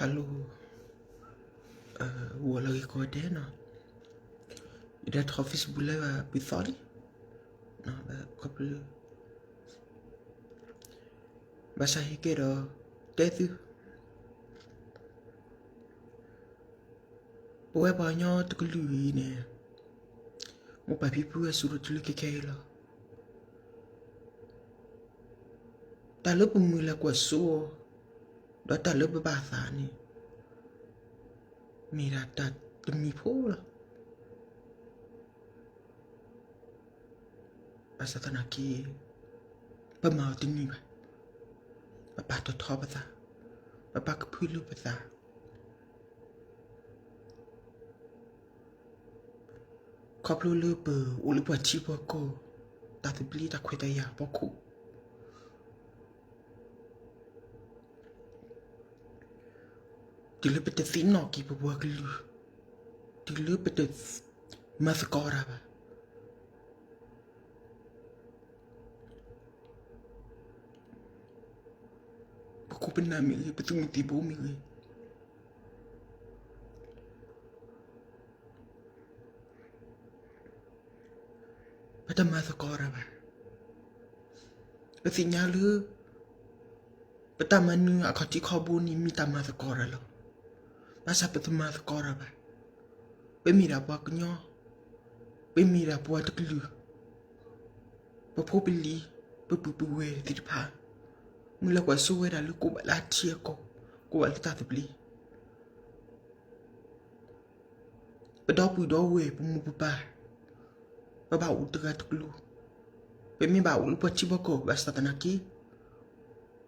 Hello, ဂီၤလၢအဂ့ၤကိးဂၤဒဲးနီၤ, ယဒၣ်ထီၣ် Facebook Live ပှဲၤသီလံ, ခီဖျိ ဘၣ်ဆၣ်ဟဲက့ၤဒီး တဲသု ပဝဲပှၤကညီတကလုာ်အံၤန့ၣ် မိၢ်ပၢ်ဖံဖုဝဲစူၤဒီးတုၤလၢခဲခဲအံၤလီၤ. တၢ်လၢပမုၢ်လၢ်ကွၢ်စိ ဒီးတၢ်လၢပဘၣ်သးန့ၣ် မ့ၢ်ဒၣ်တၢ်တမံၤဖိလီၤ. ဘၣ်ဆၣ်သနာ်က့ ပမၤအီၤတန့ၢ်ဘၣ်. ပပာ်ထီၣ်ထီပသး, ပပာ်ကဖုလၢပသး ခီဖျိလၢပအိၣ်လၢပှၤထံပှၤကီၢ် တၢ်သဘျ့တၢ်ခွဲးတၢ်ယာ်အဖီခိၣ်, တုၤလၢပတသ့ၣ်နီၣ်က့ၤပပှၤကလုာ်, တုၤလၢပတမၤသကိးတၢ်ဘၣ်. ပခိၣ်ပနၢ်မ့ၢ်ဂ့ၤ, ပသုးမုၢ်သံၣ်ဘိမ့ၢ်ဂ့ၤ, ပတမၤသကိးတၢ်ဘၣ်. ပသ့ၣ်ညါလၢ ပတၢ်မၤနၢၤအခီၣ်ထံးခီၣ်ဘိန့ၣ် မ့ၢ်တၢ်မၤသကိးတၢ်လီၤ. ဘၣ်ဆၣ်ပတမၤသကိးတၢ်ဘၣ်. ပမ့ၢ်ဒၣ်ပှၤကညီ, ပမ့ၢ်ဒၣ်ပှၤတကလုာ်, ပဖိပလံၤ, ပပုၢ်ပဝဲၢ်သ့ၣ်တဖၣ်, မုၢ်လၢ်ကွၢ်စိဝဲဒၣ်လၢကိးဘၣ်လၢအထံအကီၢ်, ကိးဘၣ်လၢတၢ်သဘျ့. ပဒီပုၢ်ဒီဝဲၢ် ပမိၢ်ပပၢ်, ပဘၣ်အိၣ်တဂၤတကျိၤ, ပမ့ၢ်ဘၣ်အိၣ်လၢပှၤထံပှၤကီၢ်ဘၣ်ဆၣ်သနာ်က့,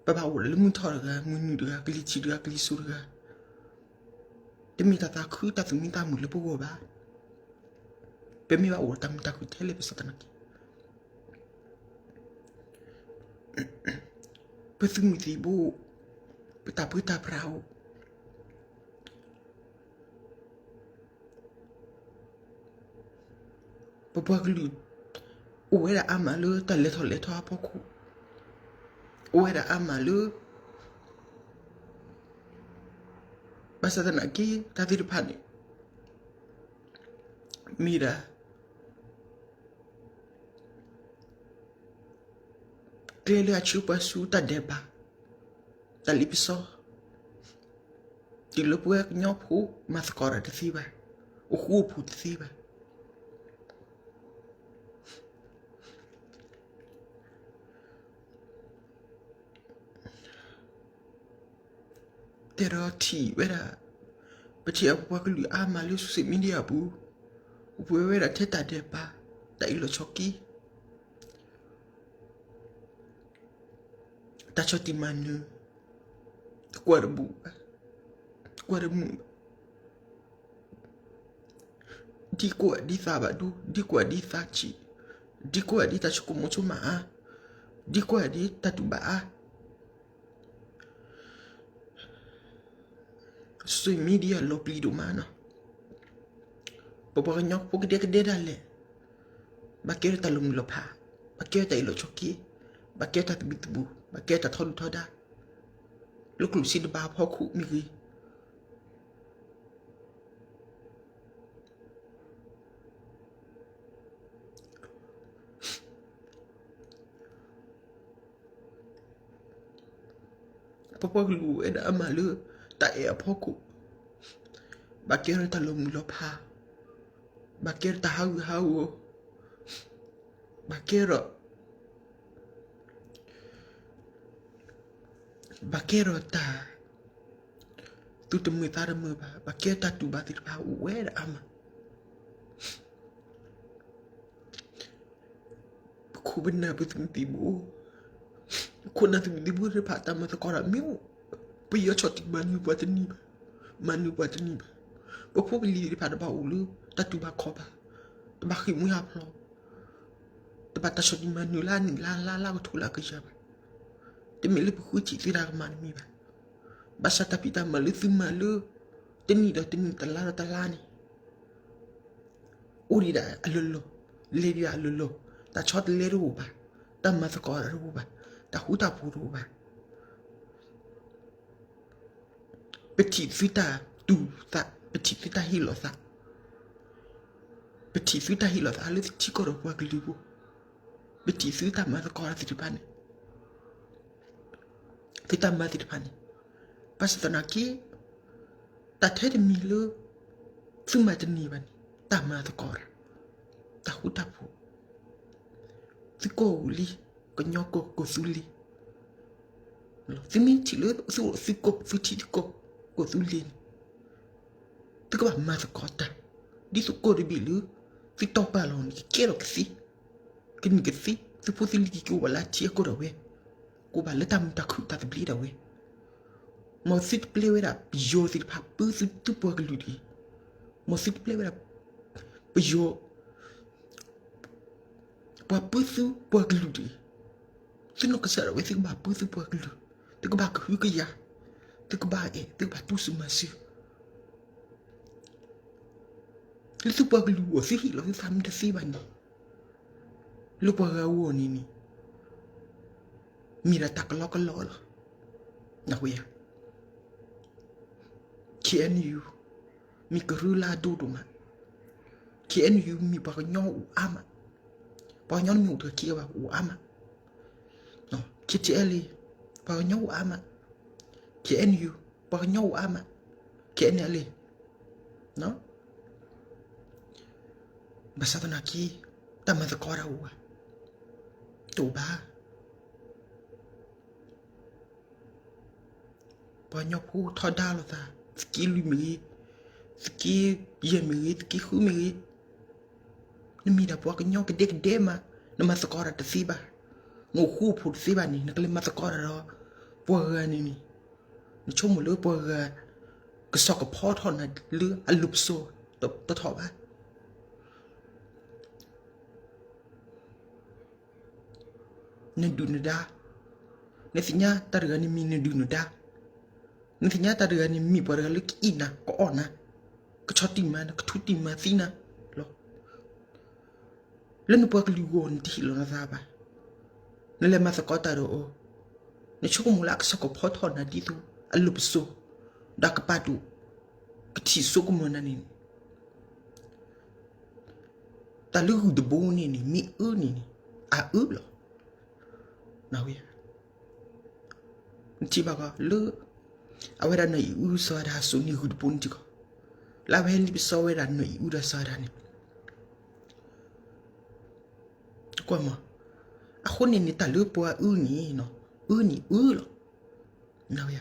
ပဘၣ်အိၣ်လၢမုၢ်ထီၣ်တဂၤ, မုၢ်နုာ်တဂၤ, ကလံၤထံးတဂၤ, ကလံၤစိးတဂၤ, တမ့ၢ်တၢ်သးခုတၢ်သူၣ်မံသးမုာ်လၢပဂီၢ်ဘၣ်. ပမ့ၢ်ဘၣ်အိၣ်တၢ်မုာ်တၢ်ခုၣ်ထဲလဲၣ်ဘၣ်ဆၣ်သနာ်က့ ပသုးမုၢ်သံၣ်ဘိ, ပတၢ်ပၢတၢ်ပြးအိၣ်, ပပှၤကလုာ် အိၣ်ဝဲဒၣ်အါမးလၢတၢ်လဲၤထီၣ်လဲၤထီအဖီခိၣ်, အိၣ်ဝဲဒၣ်အါမးလၢ ဘၣ်ဆၣ်သနာ်က့ တၢ်သ့ၣ်တဖၣ်န့ၣ် မ့ၢ်ဒၣ် ကျဲလၢအဆှၢပှၤဆူတၢ်ဒဲးဘး, တၢ်လ့ပစီ, တုၤလၢပဝဲကညီဖိမၤသကိးတၢ်တသ့ဘၣ်, အိၣ်ဃူအိၣ်ဖိးတသ့ဘၣ်. တဲဒီးထံၣ်ဝဲဒၣ်, ပထံၣ်အပပှၤကလုာ်အါမးလၢ social media အပူၤ, အိၣ်ပှဲၤဝဲဒၣ်ထဲတၢ်ဒဲးဘး, တၢ်အ့ၣ်လိာ်ဆိးက့, တၢ်ဆီၣ်တံၢ်မၤနၢၤ, တကွၢ်တဘူၣ်ဘၣ်, တကွၢ်တမုာ်ဘၣ်. ဒ်ကွၢ်ဒ်သးဘၣ်ဒိ, ဒ်ကွၢ်ဒ်သးဆံး, ဒ်ကွၢ်ဒ်တၢ်ဆိကမိၣ်ဆိကမးအါ, ဒ်ကွၢ်ဒ်တၢ်တူၢ်ဘၣ်အါ. social media လီၤပျံၤဒိၣ်မးနီၤ. ပပှၤကညီဖိကဒဲကဒဲဒၣ်လဲာ်, ဘၣ်ကဲထီၣ်တၢ်လီၤမုၢ်လီၤဖး, ဘၣ်ကဲထီၣ်တၢ်အ့ၣ်လိာ်ဆိးက့, ဘၣ်ကဲထီၣ်တၢ်သဘံၣ်သဘုၣ်, ဘၣ်ကဲထီၣ်တၢ်ထီဒုၣ်ထီဒါ, လၢကျိၣ်စ့တဘါအဖီခိၣ်မ့ၢ်ဂ့ၤ ပပှၤကလုာ်အိၣ်ဝဲဒၣ်အါမးလၢ တၢ်အဲၣ်အဖီခိၣ်, ဘၣ်ကဲထီၣ်တၢ်လီၤမုၢ်လီၤဖး, ဘၣ်ကဲထီၣ်တၢ်ဟးဂူာ်ဟးဂီၤ, ဘၣ်ကဲထီၣ် ဘၣ်ကဲထီၣ်တၢ်သူၣ်တမုာ်သးတမုာ်ဘၣ်, ဘၣ်ကဲထီၣ်တၢ်တူၢ်ဘၣ်သ့ၣ်တဖၣ်အိၣ်ဝဲဒၣ်အါမး. ပခိၣ်ပနၢ်ပသုးမုၢ်သံၣ်ဘိ, ပခိၣ်ပနၢ်သုးမုၢ်သံၣ်ဘိသ့ၣ်တဖၣ် တၢ်မၤသကိးတၢ်မ့ၢ်အိၣ်, ပယီၤဆီၣ်တံၢ်မၤနၢၤပှၤတန့ၢ်ဘၣ်, မၤနၢၤပှၤတန့ၢ်ဘၣ်. ပဖိပလံၤသ့ၣ်တဖၣ်တဘၣ်အိၣ်လၢတၢ်တူၢ်ဘၣ်ခီၣ်ဘၣ်, တဘၣ်ဃ့ၢ်မှံဟးဖျိး, တဘၣ်တၢ်ဆီၣ်တံၢ်မၤနၢၤလၢအနံၣ်လါလါလါကထိလၢအကယၤဘၣ်. တမ့ၢ်လၢပဃုထံၣ်သုတၢ်ကမၣ်တမံၤဘၣ်. ဘၣ်ဆၣ်တၢ်ဖံးတၢ်မၤလၢသုမၤလၢ တနံၣ်ဒီးတနံၣ် တလါဒီးတလါန့ၣ် အိၣ်ဒံးဒၣ်အလီၢ်လီၢ်, လဲၤဒံးဒၣ်အလီၢ်လီၢ်, တၢ်ဆီတလဲတအိၣ်ဘၣ်, တၢ်မၤသကိးတအိၣ်ဘၣ်, တၢ်ဃူတၢ်ဖိးတအိၣ်ဘၣ်. ပထံၣ်သုတၢ်တူၢ်သး, ပထံၣ်သုတၢ်ဟ့ၣ်လီၤသး, ပထံၣ်သုတၢ်ဟ့ၣ်လီၤသးလၢထံကီၢ်ဒီးပှၤကလုာ်ပူၤ, ပထံၣ်သုတၢ်မၤသကိးတၢ်သ့ၣ်တဖၣ်န့ၣ်, သုတၢ်မၤသ့ၣ်တဖၣ်န့ၣ်, ဘၣ်ဆၣ်သနာ်က့ တၢ်ထဲတမံၤလၢ သုမၤတန့ၢ်ဘၣ်န့ၣ် တၢ်မၤသကိးတၢ်, တၢ်ဃူတၢ်ဖိး, သုကီၢ်အိၣ်လံ, ကညီကီၢ်ကီၢ်သူလ့ၤ, သုမ့ၢ်ထံၣ်လၢသုအိၣ်သုကီၢ် သုထံသုကီၢ် ကီၢ်သူလ့ၤန့ၣ်, သုကဘၣ်မၤသကိးတၢ်, ဒ်သိးကီၢ်တဘ့ၣ်လၢ သုတီၢ်ပာ်လီၤန့ၣ် ကကဲထီၣ်ကသ့, ကန့ၢ်ကသ့, သုဖိသုလံၤကက့ၤအိၣ်ဘၣ်လၢထံအကီၢ်ဒၣ်ဝဲ, ကအိၣ်ဘၣ်လၢတၢ်မုာ်တၢ်ခုၣ်တၢ်သဘျ့ဒၣ်ဝဲ, မ်သုတပျဲဝဲဒၣ်ပယီၤသ့ၣ်တဖၣ် ပုသုသုပှၤကလုာ်တဂ့ၤ, မ်သုတပျဲဝဲဒၣ် ပယီၤ ပှၤပုသုပှၤကလုာ်တဂ့ၤ, သုနီၢ်ကစၢ်ဒၣ်ဝဲ သုကဘၣ်ပုသုပှၤကလုာ်, သုကဘၣ်ကဟုကယာ်, သုကဘၣ်အဲၣ်, သုကဘၣ်တူၢ်စုမၤစု, လၢသုပှၤကလုာ်အဂီၢ် သုဟ့ၣ်လီၤသုသးမ့ၢ်တသ့ဘၣ်န့ၣ်, လၢပှၤဂၤအဂီၢ်န့ၣ်န့ၣ်, မ့ၢ်ဒၣ်တၢ်ကလီကလီလီၤ, နၢ်ဟူဧါ. ခ့ၣ်အဲၣ်ယူၣ် မ့ၢ်ကရၢလၢအဒိၣ်ဒိၣ်မး, ခ့ၣ်အဲၣ်ယူၣ် မ့ၢ်ပှၤကညီအိၣ်အါမး, ပှၤကညီမ့ၢ်အိၣ်တဂၤခံဂၤဘၣ်အိၣ်အါမး, ခ့ၣ်ထံၣ်အဲၣ်လ့ၣ် ပှၤကညီအိၣ်အါမး, ခ့ၣ်အဲၣ်ယူၣ် ပှၤကညီအိၣ်အါမး, ခ့ၣ်အဲၣ်လ့ၣ် ဘၣ်ဆၣ်သနာ်က့ တၢ်မၤသကိးတၢ်အိၣ်ဧါ, တအိၣ်ဘၣ်. ပှၤကညီဖိထီဒါလိာ်သး, သုးက့လွံၢ်မ့ၢ်ဂ့ၤ, သုးက့ယဲၢ်မ့ၢ်ဂ့ၤ, သုးက့ဃုမ့ၢ်ဂ့ၤ, နမ့ၢ်ဒၣ်ပှၤကညီကဒဲကဒဲမး, နမၤသကိးတၢ်တသ့ဘၣ်, နအိၣ်ဃူအိၣ်ဖိးတသ့ဘၣ်န့ၣ် နကလဲၤမၤသကိးတၢ်ဒီး ပှၤဂၤန့ၣ်န့ၣ်, နဆိကမိၣ်လၢပှၤဂၤ ကဆီၣ်ကဖီထီၣ်နၤလၢအလိၤပစိာ်တထီၣ်ဘၣ်. နဒုၣ်နဒါ, နသ့ၣ်ညါတၢ်တဂၤန့ၣ်မ့ၢ်နဒုၣ်နဒါ, နသ့ၣ်ညါတၢ်တဂၤန့ၣ်မ့ၢ်ပှၤတဂၤလၢကအံၣ်နၤ ကအီၣ်နၤ, ကဆီၣ်တံၢ်မၤနၤ ကထူတံၢ်မၤသံနၤလီၤ. လၢနပှၤကလုာ်အဂီၢ် နတဟ့ၣ်လီၤနသးဘၣ်, နလဲၤမၤသကိးတၢ်ဒီးအီၤ, နဆိကမိၣ်လၢအကဆီၣ်ကဖီထီၣ်နၤဒ်သိးအလိၤပစိာ်, ဒီးကပာ်ဒိၣ် ကထံၣ်စိကမီၤနၤန့ၣ်န့ၣ် တၢ်လၢဂုၢ်တဘိန့ၣ်န့ၣ် မ့ၢ်အၢန့ၣ်န့ၣ် အအၢလီၤ. နဝဲ, နထံၣ်ဘၣ်ကီးလၢ အဝဲဒၣ်နီၢ်အံၣ်အူစီၤအၤဒၣ်အစိၤန့ၣ်ဂုၢ်တဘိန့ၣ်ထံၣ်ကီး, လၢအဝဲဟဲလံပစီဝဲဒၣ်နီၢ်အံၣ်အူဒီးစီၤအၤဒၣ်န့ၣ်, ကွၢ်မး, အဃိန့ၣ်န့ၣ် တၢ်လၢပှၤအၢန့ၣ်, အၢန့ၣ်အၢလီၤ. နဝဲ,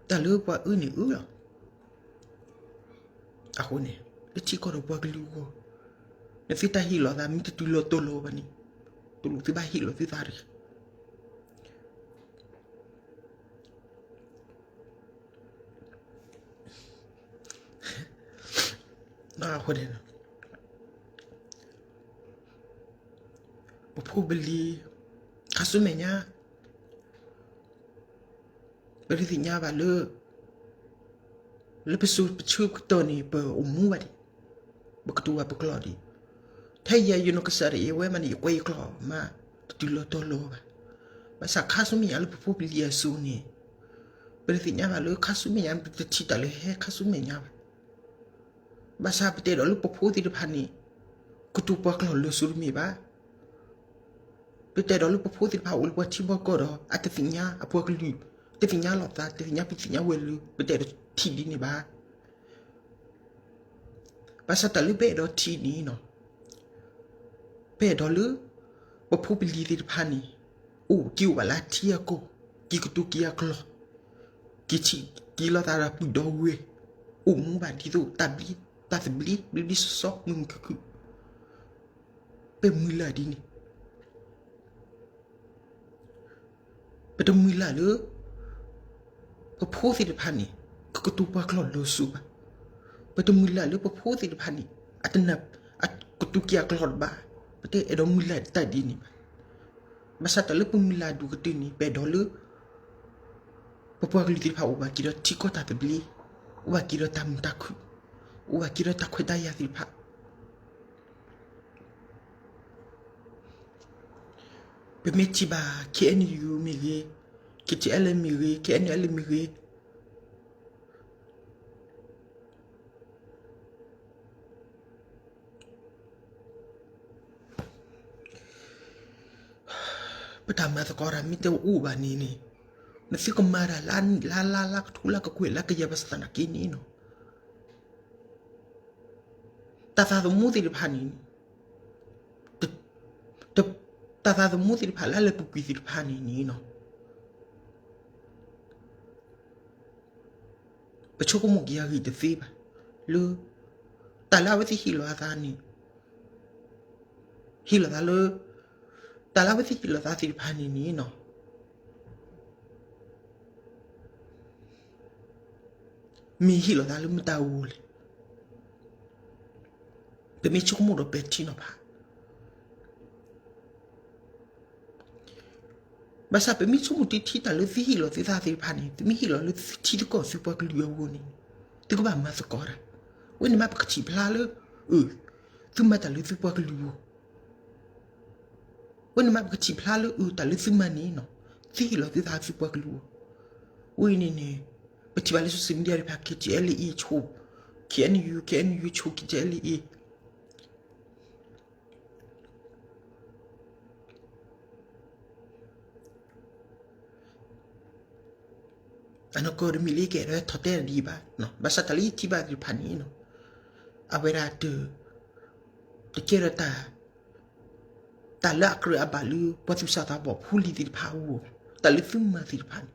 တၢ်လၢပှၤအၢန့ၣ်အၢလီၤ. အဃိန့ၣ် လၢထံကီၢ်ဒီးပှၤကလုာ်အဂီၢ်, နသုတၢ်ဟ့ၣ်လီၤသးမ့ၢ်တတုၤလီၤတီၤလီၤဘၣ်န့ၣ်, တလိၣ်သုဘၣ်ဟ့ၣ်လီၤသုသးတဂ့ၤ. အဃိန့ၣ် ပဖိပလံၤ ခါဆူမဲာ်ညါ ပတသ့ၣ်ညါဘၣ်လၢ လၢပစိၤပဆၢကတီၢ်န့ၣ် ပအိၣ်မူဘၣ်ဒံး, ပကတိၤဘၣ်ပကျိာ်ဒံး, ထဲယၤယနီၢ်ကစၢ်ဒၣ်ယဲဝဲမးန့ၣ် ယကွဲးယကျိာ်မး တတုၤလီၤတီၤလီၤဘၣ်. ဘၣ်ဆၣ်ခါဆူမဲာ်ညါလၢပဖိပလံၤအစိၤန့ၣ် ပတသ့ၣ်ညါဘၣ်လၢခါဆူမဲာ်ညါ ပတထံၣ်တၢ်လၢဟဲခါဆူမဲာ်ညါဘၣ်. ဘၣ်ဆၣ်ပတအဲၣ်ဒိးလၢပဖိသ့ၣ်တဖၣ်န့ၣ် ကတိၤပှၤကျိာ်လၢစိၤတမ့ၢ်ဘၣ်. ပတအဲၣ်ဒိးလၢပဖိသ့ၣ်တဖၣ်အိၣ်လၢပှၤထံပှၤကီၢ်ဒီး အတသ့ၣ်ညါအပှၤကလုာ်, တသ့ၣ်ညါလိာ်သး, တသ့ၣ်ညါဖံးသ့ၣ်ညါဝဲၤလၢ ပတအဲၣ်ဒိးထံၣ်ဒ်န့ၣ်ဘၣ်. ဘၣ်ဆၣ်တၢ်လၢပအဲၣ်ဒိးထံၣ်န့ၣ် ပအဲၣ်ဒိးလၢ ပဖိပလံၤသ့ၣ်တဖၣ်န့ၣ် အိၣ်က့ၤအိၣ်ဘၣ်လၢအထံအကီၢ်, က့ၤကတိၤက့ၤအကျိာ်, က့ၤထံၣ်က့ၤလိာ်သးဒီးပုၢ်ဒီဝဲၢ်, အိၣ်မူဘၣ်ဒ်သိးတၢ်ဘျ့, တၢ်သဘျ့, ဘျ့ဘျ့ဆှီဆှီ, မုာ်မုာ်ခုၣ်ခုၣ်, ပမုၢ်လၢ်ဒ်န့ၣ် ပတမုၢ်လၢ်လၢ ပဖိသ့ၣ်တဖၣ်န့ၣ် ကကတိၤပှၤကျိာ်လၢစိၤဘၣ်. ပတမုၢ်လၢ်လၢပဖိသ့ၣ်တဖၣ်န့ၣ် အတနၢ် အကတိၤက့ၤအကျိာ်တဘၣ်. ပတအဲၣ်ဒိးမုၢ်လၢ်တၢ်ဒ်န့ၣ်ဘၣ်. ဘၣ်ဆၣ်တၢ်လၢပမုၢ်လၢ်ဒိၣ်ကတၢၢ်န့ၣ် ပအဲၣ်ဒိးလၢ ပပှၤကလုာ်သ့ၣ်တဖၣ်အိၣ်ဘၣ်က့ၤဒီးထံကီၢ်တၢ်သဘျ့, အိၣ်ဘၣ်က့ၤဒီးတၢ်မုာ်တၢ်ခုၣ်, အိၣ်ဘၣ်က့ၤဒီးတၢ်ခွဲးတၢ်ယာ်သ့ၣ်တဖၣ်. ပမ့ၢ်ထံၣ်ဘၣ် ခ့ၣ်အဲၣ်ယူၣ် မ့ၢ်ဂ့ၤ, ခ့ၣ်ထံၣ်အဲၣ်လ့ၣ် မ့ၢ်ဂ့ၤ, ခ့ၣ်အဲၣ်ယူၣ် အဲၣ်လ့ၣ် မ့ၢ်ဂ့ၤ, ပတၢ်မၤသကိးတၢ်မ့ၢ်တအိၣ်ဘၣ်န့ၣ်န့ၣ်, နသုကမၤတၢ်လၢနံၣ်လါလါလါကထိလါကကွဲၢ်လါကယၤဘၣ်ဆၣ်သနာ်က့န့ၣ်နီၤ, တၢ်သးသမူသ့ၣ်တဖၣ်န့ၣ်, တၢ်သးသမူသ့ၣ်တဖၣ်လၢအလဲၤပူၤကွံာ်သ့ၣ်တဖၣ်န့ၣ်န့ၣ်နီၤ, ပဆိကမိၣ်က့ၤအဂ့ၢ်တသ့ဘၣ်, လၢ တၢ်လၢအဝဲသ့ၣ်ဟ့ၣ်လီၤအသးန့ၣ်, ဟ့ၣ်လီၤသးလၢ တၢ်လၢအဝဲသ့ၣ်ဟ့ၣ်လီၤသးသ့ၣ်တဖၣ်န့ၣ်န့ၣ်နီၤ, မ့ၢ်ဟ့ၣ်လီၤသးလၢမတၤအဂီၢ်လဲၣ်. ပမ့ၢ်ဆိကမိၣ်ဒီးပဲာ်ထံနီၤဖး ဘၣ်ဆၣ်ပမ့ၢ်ဆိကမိၣ်ထံထံတၢ်လၢသုဟ့ၣ်လီၤသုသးသ့ၣ်တဖၣ်န့ၣ် သုမ့ၢ်ဟ့ၣ်လီၤလၢသုထံသကိးသုပှၤကလုာ်အဂီၢ်န့ၣ်, သုကဘၣ်မၤသကိးတၢ်, ဝဲန့ၣ်မးပကထံၣ်ဖျါလၢ, အၢ, သုမၤတၢ်လၢသုပှၤကလုာ်အဂီၢ်, ဝဲန့ၣ်မးပကထံၣ်ဖျါလၢအၢ တၢ်လၢသုမၤန့ၣ်နီၤ, သုဟ့ၣ်လီၤသုသးသုပှၤကလုာ်အဂီၢ်, ဝဲန့ၣ်န့ၣ်, ပထံၣ်ဘၣ်လၢ social media တဖၣ် KTLA ဆိ, KNU, KNU ဆိ KTLA အနီၢ်ကီၢ်တမံၤလၢယကအဲၣ်ဒိးထီၣ်တဲဒံးဘၣ်, ဘၣ်ဆၣ်တၢ်လၢယထံၣ်ဘၣ်သ့ၣ်တဖၣ်န့ၣ်နီၤ, အဝဲဒၣ်တ, တကဲထီၣ်တၢ်, တၢ်လၢအကြၢးအဘၣ်လၢပှၤသူၣ်စၢ်သးဘီၣ်ဖိလံၤသ့ၣ်တဖၣ်အဂီၢ်, တၢ်လၢသုမၤသ့ၣ်တဖၣ်န့ၣ်,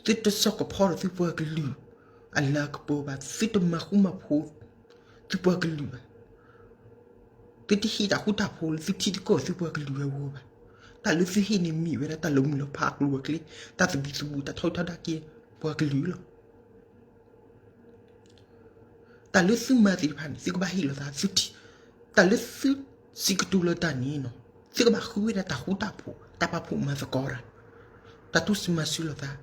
သုတစိာ်ကဖီထီၣ်သုပှၤကလုာ်အလၤကပီၤဘၣ်, သုတမၤဃူမၤဖိး သုပှၤကလုာ်ဘၣ်, သုတဟ့ၣ်တၢ်ဃူတၢ်ဖိးလၢသုထံသကိးသုပှၤကလုာ်အဂီၢ်ဘၣ်, တၢ်လၢသုဟ့ၣ်န့ၣ်မ့ၢ်ဝဲဒၣ်တၢ်လီၤမုၢ်လီၤဖးအကျိၤအကျဲ, တၢ်သဘံၣ်သဘုၣ်တၢ်ထီကထီဒါက့ၤပှၤကလုာ်လီၤ. တၢ်လၢသုမၤသ့ၣ်တဖၣ်န့ၣ် သုကဘၣ်ဟ့ၣ်လီၤသး, တၢ်လၢသုစံးကတိၤလီၤတၢ်န့ၣ်နီၤ, သုကဘၣ်ဃုဝဲဒၣ်တၢ်ဃူတၢ်ဖိး, တၢ်ပာ်ဖှိၣ်မၤသကိးတၢ်, တၢ်တိစၢၤမၤစၢၤလိာ်သး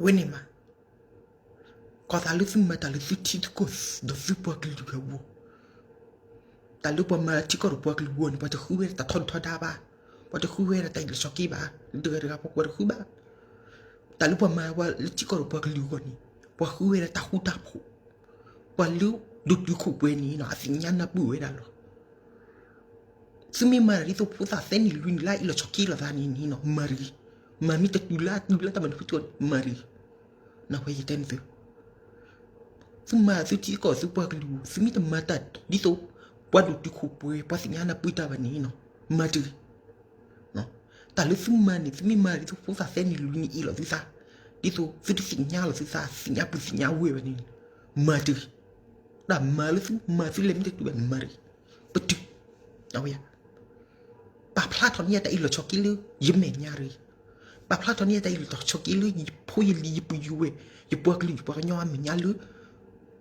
ဝဲန့ၣ်မး, ကီၢ်သးလၢသုမၤတၢ်လၢသုထံသကိးဒီးသုပှၤကလုာ်အဂီၢ်, တၢ်လၢပှၤမၤထံကီၢ်ဒီးပှၤကလုာ်အဂီၢ်န့ၣ် ပှၤတဃုဝဲဒၣ်တၢ်ထီဒုၣ်ထီဒါဘၣ်, ပှၤတဃုဝဲဒၣ်တၢ်အ့ၣ်လိာ်ဆိးက့ဘၣ်, လၢတဂၤတဂၤပှၤတဃုဘၣ်, တၢ်လၢပှၤမၤဝဲလၢထံကီၢ်ဒီးပှၤကလုာ်အဂီၢ်န့ၣ်, ပှၤဃုဝဲဒၣ်တၢ်ဃူတၢ်ဖိး, ပှၤလၢဒိၣ်တုာ်ခိၣ်ပှဲၤန့ၣ်နီၤ အသ့ၣ်ညါနၢ်ပၢၢ်ဝဲဒၣ်လီၤ. သုမ့ၢ်မၤတၢ်ဒ်သိးဖိသၣ်သၢနံၣ်လွံၢ်နံၣ်လၢအအ့ၣ်လိာ်ဆိးက့လိာ်သးန့ၣ်နီၤ မၤတဂ့ၤ, မၤမ့ၢ်တတုၤလၢအတုၤလၢတၢ်မၤနၢၤဖုကၠိန့ၣ် မၤတဂ့ၤ, နဝဲယတဲန့ၣ်သု, သုမၤသုထံကီၢ်သုပှၤကလုာ်, သုမ့ၢ်တမၤတၢ်ဒ်သိး ပှၤဒိၣ်တုာ်ခိၣ်ပှဲၤ ပှၤသ့ၣ်ညါနၢ်ပၢၢ်တၢ်ဘၣ်န့ၣ်နီၤ မၤတဂ့ၤ. တၢ်လၢသုမၤန့ၣ် သုမ့ၢ်မၤဒ်သိးဖိသၣ်သၢနံၣ်လွံၢ်နံၣ်အ့ၣ်လိာ်သုသး, ဒ်သိးသုတသ့ၣ်ညါလီၤသုသး သ့ၣ်ညါပုၢ်သ့ၣ်ညါဝဲၢ်ဘၣ်န့ၣ်, မၤတဂ့ၤ. တၢ်မၤလၢသုမၤသုလဲၤမ့ၢ်တတုၤဘၣ်န့ၣ် မၤတဂ့ၤ. ပတုာ်, အဝဲ ပာ်ဖျါထီၣ်န့ၢ်ယတၢ်အ့ၣ်လိာ်ဆိးက့လၢယမဲာ်ညါတဂ့ၤ. ပာ်ဖျါထီၣ်န့ၢ်ယတၢ်အ့ၣ်လိာ်ဆိးက့လၢယဖိယလံၤယပုၢ်ယဝဲၢ် ယပှၤကလုာ်ယပှၤကညီအမဲာ်ညါလၢ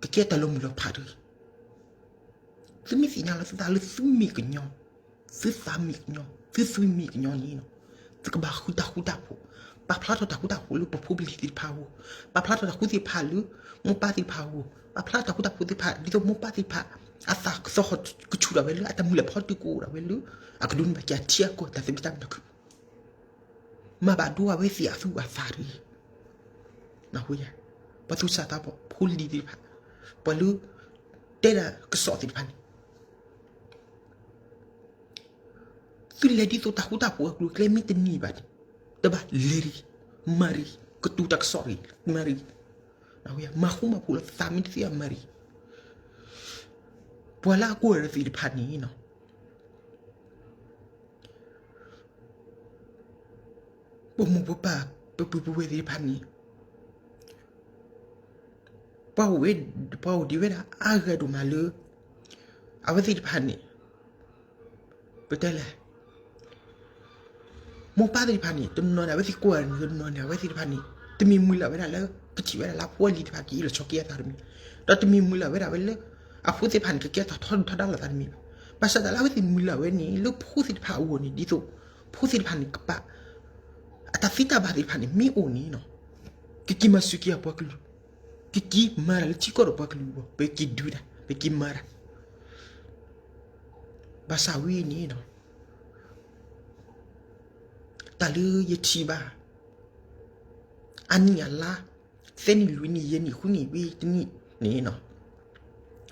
ကကဲတၢ်လီၤမုၢ်လီၤဖးတဂ့ၤ. သုမ့ၢ်သ့ၣ်ညါလီၤသုသးလၢသုမ့ၢ်ကညီ, သုသးမ့ၢ်ကညီ, သုသွံၣ်မ့ၢ်ကညီန့ၣ်နီၤ, သုကဘၣ်ဃုတၢ်ဃူတၢ်ဖိး, ပာ်ဖျါထီၣ်တၢ်ဃူတၢ်ဖိးလၢပဖိပလံၤသ့ၣ်တဖၣ်အဂီၢ်, ပာ်ဖျါထီၣ်တၢ်ဃူသ့ၣ်တဖၣ်လၢ မိၢ်ပၢ်သ့ၣ်တဖၣ်အဂီၢ်, ပာ်ဖျါထီၣ်တၢ်ဃူတၢ်ဖိးသ့ၣ်တဖၣ် ဒ်သိးမိၢ်ပၢ်သ့ၣ်တဖၣ် အသးကသီၣ်ဃီၤကဆူၣ်ဒၣ်ဝဲလၢအတၢ်မုၢ်လၢ်ဖီတၢၣ်ကိၢ်ဒၣ်ဝဲလၢ အကဒိးန့ၢ်ဘၣ်က့ၤအထံအကီၢ်တၢ်သဘံၣ်တၢ်ဘၣ်တၢ်ခုၣ် မၤဘၣ်ဒိအဝဲသ့ၣ်အသူၣ်အသးတဂ့ၤ. ပှၤသူၣ်စၢ်သးဘီၣ်ဖိလံၤသ့ၣ်တဖၣ်, ပှၤလၢ တဲဒၣ်ကစီၣ်သ့ၣ်တဖၣ်န့ၣ် သုလဲၤဒ်သိးတၢ်ဃူတၢ်ဖိးအကျိၤအကျဲမ့ၢ်တန့ၢ်ဘၣ်န့ၣ်, တဘၣ်လဲၤတဂ့ၤ, မၤတဂ့ၤ, ကတိၤတၢ်ကစီၣ်တဂ့ၤ, မၤတဂ့ၤ, မၤဃူမၤဖိးလီၤသးမ့ၢ်တသ့ဘၣ်မၤတဂ့ၤ. ပှၤလၢအကွၢ်တၢ်သ့ၣ်တဖၣ်န့ၣ်နီၤ ပမိၢ်ပပၢ် ပပုၢ်ပဝဲၢ်သ့ၣ်တဖၣ်န့ၣ် ပှၤအိၣ်ဝဲ ပှၤအိၣ်ဒံးဝဲဒၣ်အါဂၤဒိၣ်မးလၢ အဝဲသ့ၣ်တဖၣ်န့ၣ် ပတဲလဲၣ် မိၢ်ပၢ်သ့ၣ်တဖၣ်န့ၣ် တနီၤန့ၣ် အဝဲသ့ၣ်ကွၢ်န့ၣ် တနီၤန့ၣ် အဝဲသ့ၣ်တဖၣ်န့ၣ် တမ့ၢ်မုၢ်လၢ်ဝဲဒၣ်လၢ ကထံၣ်ဝဲဒၣ်လၢအဖိအလံၤတဖၣ်ကအ့ၣ်လိာ်ဆိးက့အသးတမံၤ, ဒီးတမ့ၢ်မုၢ်လၢ်ဝဲဒၣ်ဝဲလၢ အဖိသ့ၣ်တဖၣ်န့ၣ် ကကဲထီၣ်ထီဒုၣ်ထီဒါလိာ်သးတမံၤဘၣ်. ဘၣ်ဆၣ်တၢ်လၢအဝဲသ့ၣ်မုၢ်လၢ်ဝဲန့ၣ် လၢဖိသ့ၣ်တဖၣ်အဂီၢ်န့ၣ် ဒ်သိး ဖိသ့ၣ်တဖၣ်န့ၣ်ကပာ် အတၢ်သ့တၢ်ဘၣ်သ့ၣ်တဖၣ်န့ၣ် မ့ၢ်အိၣ်န့ၣ်နီၤ ကက့ၤမၤစူၢ်က့ၤအပှၤကလုာ်, ကက့ၤမၤတၢ်လၢထံကီၢ်ဒီးပှၤကလုာ်အဂီၢ် ပက့ၤဒုးတၢ် ပက့ၤမၤတၢ်. ဘၣ်ဆၣ်ဝဲန့ၣ်နီၤ တၢ်လၢယထံၣ်ဘၣ် အနံၣ်အလါ သၢနံၣ်လွံၢ်နံၣ်ယဲၢ်နံၣ်ဃုနံၣ်ဝံၤတနံၣ်န့ၣ်နီၤ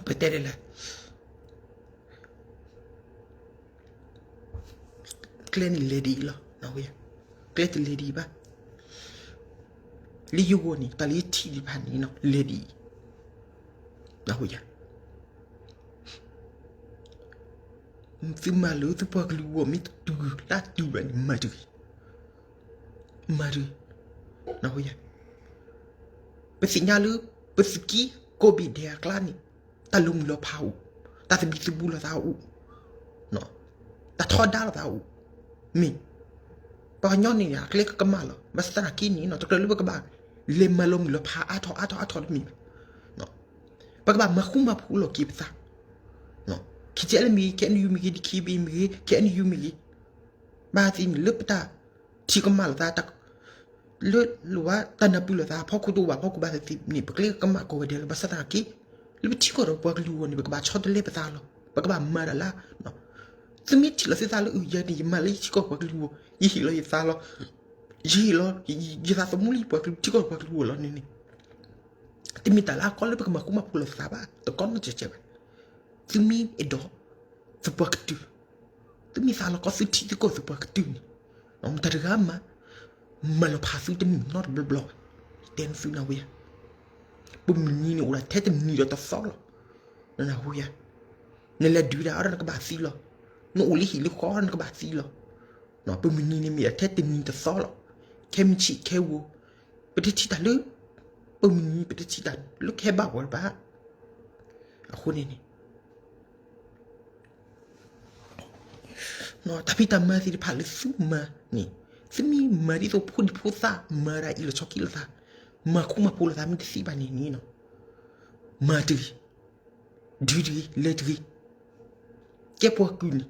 ပတဲဒ်လဲၣ် ကျဲန့ၣ်လဲၤဒ်အံၤလီၤ. ကျဲတလဲၤဒ်အံၤဘၣ်. လၢယဂီၢ်န့ၣ် တၢ်လၢယထံၣ်သ့ၣ်တဖၣ်န့ၣ် လဲၤဒ်အံၤ. သုမၤလၢသုပှၤကလုာ်အဂီၢ် မ့ၢ်တတုၤလၢအတုၤဘၣ်န့ၣ် မၤတဂ့ၤ, မၤတဂ့ၤ. ပသ့ၣ်ညါလၢ ပသုးက့ကိးဘ့ၣ်ဒဲးအကျါန့ၣ် တၢ်လီၤမုၢ်လီၤဖးအိၣ်, တၢ်သဘံၣ်သဘုၣ်လိာ်သးအိၣ်, တၢ်ထီဒါလိာ်သးအိၣ်, မ့ၢ် ပှၤကညီန့ၣ် အကျဲကကမၣ်လီၤ. ဘၣ်ဆၣ်သနာ်က့န့ၣ် တကြၢးလၢပကဘၣ်လဲၤမၤလီၤမုၢ်လီၤဖးအါထီၣ်အါထီၣ်အါထီၣ်တမ့ၢ်ဘၣ်. ပကဘၣ်မၤဃူမၤဖိးလီၤက့ၤပသး, ခံကဲလၢမ့ၢ်ဂ့ၤ, ခဲအံၤမ့ၢ်ဂ့ၤ, ဒံခံဘ့ၣ်မ့ၢ်ဂ့ၤ, ခဲအံၤမ့ၢ်ဂ့ၤ, ဘၣ်သ့ၣ်န့ၣ် လၢပတၢ်ထံၣ်ကမၣ်လိာ်သး လၢလိာ်ဝဲတၢ်နၢ်ပၢၢ်လိာ်သး ဖီခိၣ်တအိၣ်ဘၣ် ဖီခိၣ်ဘၣ်သ့ၣ်န့ၣ် ပကျဲကကမၣ်ကိးဂၤဒဲးလီၤ. ဘၣ်ဆၣ်သနာ်က့ လၢပထံကီၢ်ဒီးပှၤကလုာ်အဂီၢ်န့ၣ် ပကဘၣ်ဆီတလဲပသးလီၤ. ပကဘၣ်မၤတၢ်လၢ သုမ့ၢ်ထံၣ်လီၤသုသးလၢ အုး ယၤန့ၣ် ယမၤလၢယထံကီၢ်ပှၤကလုာ်အဂီၢ်, ယဟ့ၣ်လီၤယသးလီၤ, ယဟ့ၣ်လီၤယသးသမူလၢပှၤကလုာ်ထံကီၢ်ပှၤကလုာ်အဂီၢ်လီၤန့ၣ်န့ၣ် တမ့ၢ်တၢ်လၢအကီလၢပကမၤဃူမၤဖိးလိာ်သးဘၣ်, တကီနီတစဲးဘၣ်. သုမ့ၢ်အဲၣ်ဒိး သုပှၤကတုၢ်, သုမ့ၢ်သးလီၤကီသုထံသုကီၢ်သုပှၤကတုၢ်န့ၣ် မတၤတဂၤမး မၤလီၤဖးသုတန့ၢ်နီတဘျီဘျီဘၣ်. တဲနသုနၢ်ဟူယၤ, ပမုၢ်နံၤန့ၣ်အိၣ်ဒၣ်ထဲတနံၤဒီးတသီလီၤ. နနၢ်ဟူယၤ, နလဲၤဒုးဒၣ်အီၤဒီးနကဘၣ်သံလီၤ. နအိၣ်လၢဟံၣ်လၢဃီနကဘၣ်သံလီၤ. ပမုၢ်နံၤန့ၣ်မ့ၢ်ထဲတနံၤတသီလီၤ. ခဲမုၢ်ဆ့ၣ်ခဲဂီၤ ပတထံၣ်တၢ်လၢ ပမုၢ်နံၤ ပတထံၣ်တၢ်လၢခဲဘၣ်ဝဲဘၣ်. အဃိန့ၣ်န့ၣ် တၢ်ဖံးတၢ်မၤသ့ၣ်တဖၣ်လၢသုမၤန့ၣ် သုမ့ၢ်မၤဒ်သိးဖိဒံဖိသၣ်မၤတၢ်အံၤ လီၤဆီခံလိာ်သး, မၤဃူမၤဖိးလိာ်သးမ့ၢ်တသ့ဘၣ်န့ၣ်န့ၣ် မၤတဂ့ၤ, ဒုးတဂ့ၤ, လဲၤတဂ့ၤ. ကဲပှၤကုၢ်န့ၣ်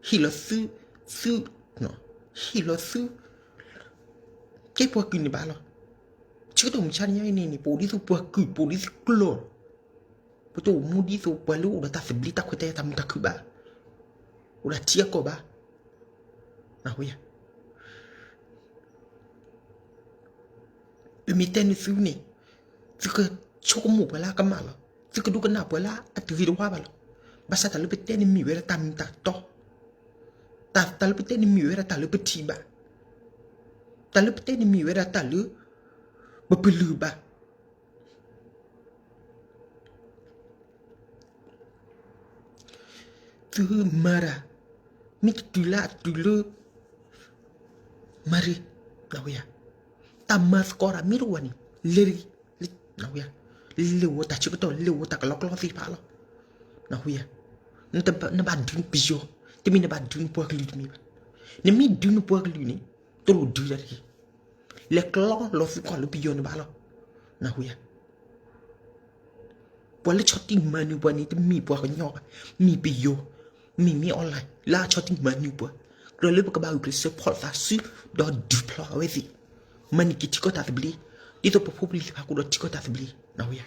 ဟ့ၣ်လီၤသု, သု, ဟ့ၣ်လီၤသု, ကဲပှၤကုၢ်န့ၣ်ဘၣ်လီၤ. ဆၢကတီၢ်မုၢ်ဆါတနံၤအံၤန့ၣ်န့ၣ် ပအိၣ်ဒ်သိးပှၤကုၢ် ပအိၣ်ဒ်သိးကျီၢ် ပတအိၣ်မူဒ်သိးပှၤလၢအိၣ်ဒီးတၢ်သဘျ့တၢ်ခွဲးတၢ်ယာ်တၢ်မုာ်တၢ်ခုၣ်ဘၣ်. အိၣ်ဒီးထံအကီၢ်ဘၣ်. ပမ့ၢ်တဲနသုန့ၣ် သုကဆိကမိၣ်ပှၤလၢအကမၣ်လီၤ. သုကဒိကနၣ်ပှၤလၢအတဂ့ၤတဝါဘၣ်လီၤ. ဘၣ်ဆၣ်တၢ်လၢပတဲန့ၣ်မ့ၢ်ဝဲဒၣ်တၢ်မ့ၢ်တၢ်တီ, တၢ်, တၢ်လၢပတဲန့ၣ်မ့ၢ်ဝဲဒၣ်တၢ်လၢပထံၣ်ဘၣ်, တၢ်လၢပတဲန့ၣ်မ့ၢ်ဝဲဒၣ်တၢ်လၢ ပပလၢၢ်ဘၣ်. သုမၤတၢ် မ့ၢ်တတုၤလၢအတုၤလၢ မၤရံ, တၢ်မၤသကိးတၢ်မ့ၢ်တအိၣ်ဘၣ်န့ၣ် လဲၤတဂ့ၤ, လဲၤအိၣ်တၢ်ဆၢကတီၢ် လဲၤအိၣ်တၢ်ကလီကလီသ့ၣ်တဖၣ်လီၤ. နဘၣ်ဒုးပယီၤ, တမ့ၢ်နဘၣ်ဒုးနပှၤကလုာ်တမ့ၢ်ဘၣ်. နမ့ၢ်ဒုးနပှၤကလုာ်န့ၣ် တလိၣ်ဒုးတၢ်တဂ့ၤ. လဲၤကျီလီၤသုကွၢ်လၢပယီၤန့ၣ်ဘၣ်လီၤ. နၢ်ဟူယၤ ပှၤလၢဆီၣ်တံၢ်မၤနၢၤပှၤန့ၣ် တမ့ၢ်ပှၤကညီဘၣ်, မ့ၢ်ပယီၤ, မ့ၢ်မ့ၢ် online လၢအဆီၣ်တံၢ်မၤနၢၤပှၤ, ကြၢးလၢပကဘၣ်ဂုာ်ကျဲးစၢးဖီၣ်သးစု ဒီးဒုးဖျီအဝဲသ့ၣ်, မၤန့ၢ်က့ၤထံကီၢ်တၢ်သဘျ့, ဒ်သိးပဖိပလံၤသ့ၣ်တဖၣ်ကအိၣ်ဒီးထံကီၢ်တၢ်သဘျ့, နၢ်ဟူယၤ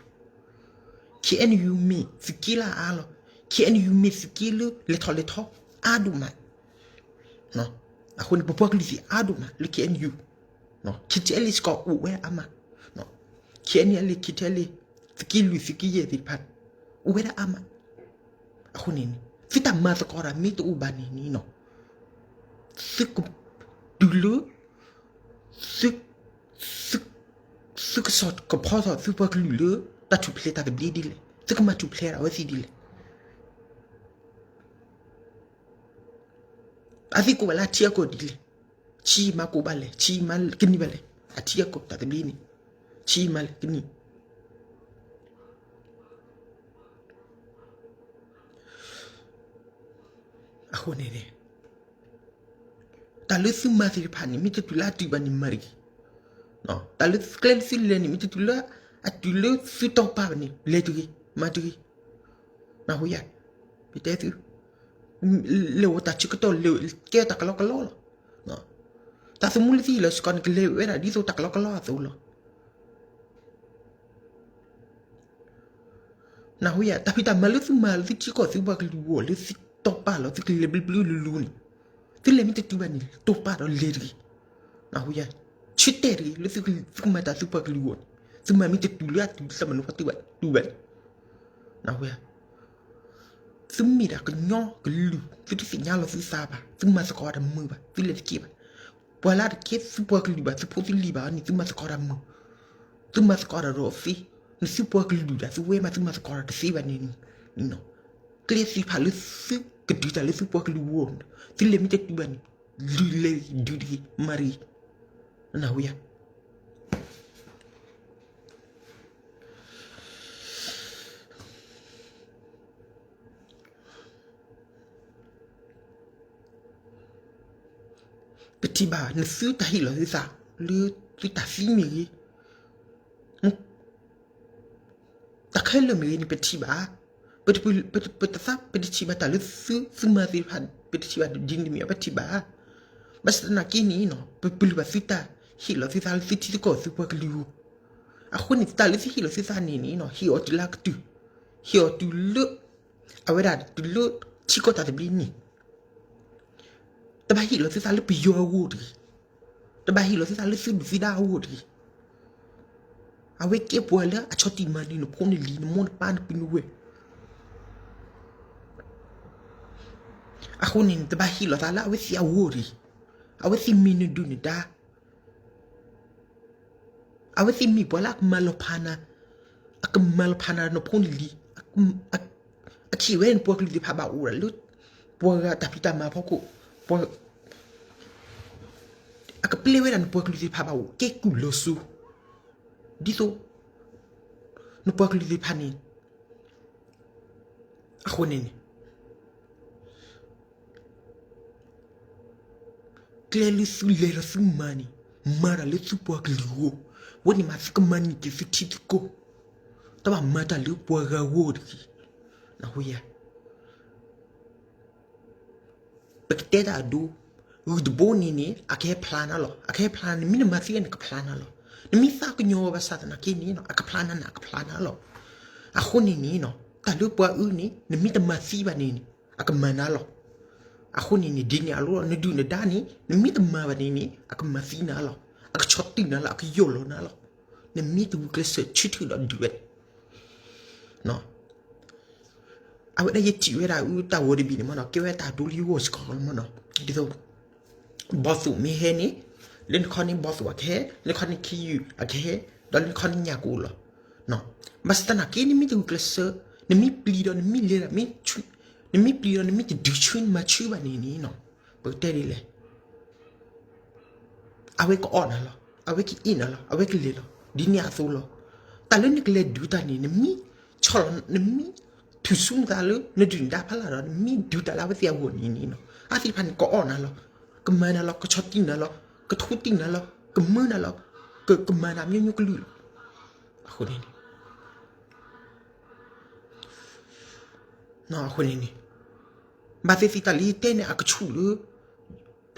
KNU မ့ၢ်သုးက့လၢအအါလီၤ, KNU မ့ၢ်သုးက့လၢလဲၤထီၣ်လဲၤထီအါဒိၣ်မး, အဃိန့ၣ် ပပှၤကလုာ်သ့ၣ်အါဒိၣ်မးလၢ KNU, KTLA စ့ၢ်ကီးအိၣ်ဝဲအါမး, KNLA, KTLA သုးက့လွံၢ်သုးက့ယဲၢ်သ့ၣ်တဖၣ်န့ၣ် အိၣ်ဝဲဒၣ်အါမး, အဃိန့ၣ်န့ၣ် သုတၢ်မၤသကိးတၢ်မ့ၢ်တအိၣ်ဘၣ်န့ၣ်န့ၣ် သုကတုၤလၢ သု သုကဆီၣ်ကဖီထီၣ်သုပှၤကလုာ်လၢ တၢ်ထူၣ်ဖျဲးတၢ်သဘျ့ဒ်လဲၣ်, သုကမၤထူၣ်ဖျဲးဒၣ်အဝဲသ့ၣ်ဒ်လဲၣ်. အသ့ၣ်ကိးဘၣ်လၢအထံအကီၢ်ဒ်လဲၣ်, ဆံးမၤကိးဘၣ်လဲၣ်, ဆံးမၤကနံၣ်ဘၣ်လဲၣ်, အထံအကီၢ်တၢ်သဘျ့န့ၣ် ဆံးမၤလဲၣ်ကနံၣ် အဃိန့ၣ်န့ၣ် တၢ်လၢသုမၤသ့ၣ်တဖၣ်န့ၣ် မ့ၢ်တတုၤလၢအတုၤဘၣ်န့ၣ် မၤတဂ့ၤ. တၢ်လၢကျဲလၢသုလဲၤန့ၣ် မ့ၢ်တတုၤလၢ အတုၤလၢသုတီၢ်ပာ်ဘၣ်န့ၣ် လဲၤတဂ့ၤ, မၤတဂ့ၤ. နၢ်ဟူယၤ, ပတဲသု လဲၤအိၣ်တၢ်ဆၢကတီၢ် လဲၤကဲတၢ်ကလီကလီလီၤ. တၢ်သမူလၢသုဟ့ၣ်လီၤစ့ၢ်ကီးန့ၣ် ကလဲၤဝဲဒၣ်ဒ်သိးတၢ်ကလီကလီအသိးလီၤ. နၢ်ဟူယၤ, တၢ်ဖံးတၢ်မၤလၢသုမၤလၢသုထံကီၢ်သုပှၤကလုာ်အဂီၢ်လၢသုတီၢ်ပာ်လီၤ သုကလဲၤဘျုးဘျုးလူလူန့ၣ်, သုလဲၤမ့ၢ်တတုၤဘၣ်န့ၣ် တီၢ်ပာ်ဒီးလဲၤတဂ့ၤ. နၢ်ဟူယၤ, ဆၢတဲာ်တဂ့ၤ လၢသုကမၤတၢ်သုပှၤကလုာ်အဂီၢ်န့ၣ်, သုမၤမ့ၢ်တတုၤလၢအတုၤတၢ်မၤနၢၤဖီတၢၣ်ဘၣ်တုၤဘၣ်န့ၣ်, နၢ်ဟူယၤ သုမ့ၢ်ဒၣ်ကညီကလုာ် သုတသ့ၣ်ညါလီၤသုသးဘၣ်, သုမၤသကိးတၢ်မုာ်ဘၣ်, သုလဲၤတက့ၢ်ဘၣ်. ပှၤလၢအတကဲသုပှၤကလုာ်ဘၣ်, သုဖိသုလံၤဘၣ်န့ၣ် သုမၤသကိးတၢ်မုာ်, သုမၤသကိးတၢ်ဒီးအီၤသ့, နသုပှၤကလုာ်ဒၣ်သုဝဲမး သုမၤသကိးတၢ်တသ့ဘၣ်န့ၣ်န့ၣ်, ကျဲသ့ၣ်တဖၣ်လၢသုကဒုးတၢ်လၢသုပှၤကလုာ်အဂီၢ်, သုလဲၤမ့ၢ်တတုၤဘၣ်န့ၣ် လုၢ်လဲၤဒုးတဂ့ၤ မၤတဂ့ၤ, နၢ်ဟူယၤ. ပထံၣ်ဘၣ် နသုတၢ်ဟ့ၣ်လီၤသုသး လၢသုတၢ်သံမ့ၢ်ဂ့ၤ, တၢ်ခဲလၢာ်မ့ၢ်ဂ့ၤန့ၣ် ပထံၣ်ဘၣ်. ပတသး ပတထံၣ်ဘၣ်တၢ်လၢသု သုမၤသ့ၣ်တဖၣ် ပတထံၣ်ဘၣ်ဒ်န့ၣ်တမ့ၢ် ပထံၣ်ဘၣ်. ဘၣ်ဆၣ်သနာ်က့န့ၣ် ပပလၢၢ်ဘၣ်သုတၢ်ဟ့ၣ်လီၤသုသးလၢသုထံသုကီၢ်သုပှၤကလုာ်အဂီၢ်, အဃိန့ၣ် တၢ်လၢသုဟ့ၣ်လီၤသုသးန့ၣ်န့ၣ် ဟ့ၣ်အီၤတုၤလၢအကတၢၢ်, ဟ့ၣ်အီၤတုၤလၢ အဝဲဒၣ်တုၤလၢထံကီၢ်တၢ်သဘျ့န့ၣ်, တဘၣ်ဟ့ၣ်လီၤသုသးလၢပယီၤအဂီၢ်တဂ့ၤ, တဘၣ်ဟ့ၣ်လီၤသုသးလၢသုဒုၣ်သုဒါအဂီၢ်တဂ့ၤ. အဝဲကဲပှၤလၢအဆီၣ်တံၢ်မၤနၢၤနဖိနလံၤ နမိၢ်နပၢ်နပုၢ်နဝဲၢ်, အဃိန့ၣ်န့ၣ် တဘၣ်ဟ့ၣ်လီၤသးလၢအဝဲသ့ၣ်အဂီၢ်တဂ့ၤ, အဝဲသ့ၣ်မ့ၢ်နဒုၣ်နဒါ အဝဲသ့ၣ်မ့ၢ်ပှၤလၢအကမၤလီၤဖးနၤ, အကမၤလီၤဖးနၤနဖိနလံၤ, အကဟ့ၣ်ဝဲနပှၤကလုာ်သ့ၣ်တဖၣ်ဘၣ်အိၣ်ဒၣ်လၢ ပှၤဂၤတၢ်ဖံးတၢ်မၤဖီခိၣ်, အကပျဲဝဲဒၣ်နပှၤကလုာ်သ့ၣ်တဖၣ်ဘၣ်အိၣ်ကဲကုၢ်လီၤစိၤ, ဒ်သိး နပှၤကလုာ်သ့ၣ်တဖၣ်န့ၣ်, အဃိန့ၣ်န့ၣ် ကျဲလၢသုလဲၤဒီးသုမၤန့ၣ်, မၤတၢ်လၢသုပှၤကလုာ်အဂီၢ်, ဝဲန့ၣ်မးသုကမၤန့ၢ်က့ၤသုထံသုကီၢ်, တဘၣ်မၤတၢ်လၢပှၤဂၤအဂီၢ်တဂ့ၤ. ပကတဲတၢ်အဒိ, ဂုၢ်တဘိန့ၣ်န့ၣ် အကဟဲဖျါနၤလီၤ, အကဟဲဖျါနၤ နမ့ၢ်တမၤသံဘၣ်န့ၣ် ကဖျါနၤလီၤ. နမ့ၢ်သးကညီၤဘၣ်ဆၣ်သနာ်က့န့ၣ် အကဖျါနၤန့ၣ် အကဖျါနၤလီၤ. အဃိန့ၣ်န့ၣ် တၢ်လၢပှၤအုၣ်န့ၣ် နမ့ၢ်တမၤသံဘၣ်န့ၣ်န့ၣ် အကမၤနၤလီၤ. အဃိန့ၣ်န့ၣ် ဒ်န့ၣ်အလီၢ် နဒုၣ်နဒါန့ၣ် နမ့ၢ်တမၤဘၣ်န့ၣ်န့ၣ် အကမၤသံနၤလီၤ, အကဆီၣ်တံၢ်နၤလီၤ, အကယီၢ်လီၤနၤလီၤ. နမ့ၢ်တဂုာ်ကျဲးစၢးဆၢထၢၣ်ဒီးဒုးဝဲန့ၣ် အဝဲဒၣ်ယထံၣ်ဝဲဒၣ်အုၣ်တၢ်ဂီၤတဘ့ၣ်န့ၣ်မ့ၢ်နီၤ ကဲဝဲတၢ်ဒိလံဂီၢ်စ့ၢ်ကီးလီၤမ့ၢ်နီၤ. ဒ်သိး ဘီၣ်သိၣ်မ့ၢ်ဟဲန့ၣ် လၢနခီန့ၣ်ဘီၣ်သိၣ်အကဟဲ, လၢခီန့ၣ်ခ့ယုၢ်အကဟဲ, ဒီးလၢနခီန့ၣ်ညၣ်ကအိၣ်လီၤ. ဘၣ်ဆၣ်သနာ်က့ နမ့ၢ်တဂုာ်ကျဲးစၢး, နမ့ၢ်ပျံၤဒီးနမ့ၢ်လဲၤဒၣ်, နမ့ၢ်ပျံၤဒီးနမ့ၢ်တဒုးဆူနမၤဆူဘၣ်န့ၣ်န့ၣ် ပကတဲဒ်လဲၣ် အဝဲကအီၣ်နၤလီၤ, အဝဲကအ့ၣ်နၤလီၤ, အဝဲကလဲၤလီၤ, ဒ်န့ၣ်အသိးလီၤ. တၢ်လၢနကလဲၤဒုးတၢ်န့ၣ် နမ့ၢ်ဆီၣ်လီၤ, နမ့ၢ်ထုးဆူနသးလၢ နဒုၣ်နဒါဖးလၢ်ဒီး နမ့ၢ်ဒုးတၢ်လၢအဝဲသ့ၣ်အဂီၢ်န့ၣ်န့ၣ် အဝဲသ့ၣ်တဖၣ်န့ၣ် ကအီၣ်နၤလီၤ, ကမၤနၤလီၤ, ကဆီၣ်တံၢ်နၤလီၤ, ကထူတံၢ်နၤလီၤ, ကမၢနၤလီၤ, ကမၤနၤမျိုးမျိုးကလုာ်လီၤ. အဃိန့ၣ်န့ၣ် အဃိန့ၣ်န့ၣ် ဘၣ်သ့ၣ်သ့ၣ်တၢ်လၢယတဲန့ၣ် အကဆူၣ်လၢ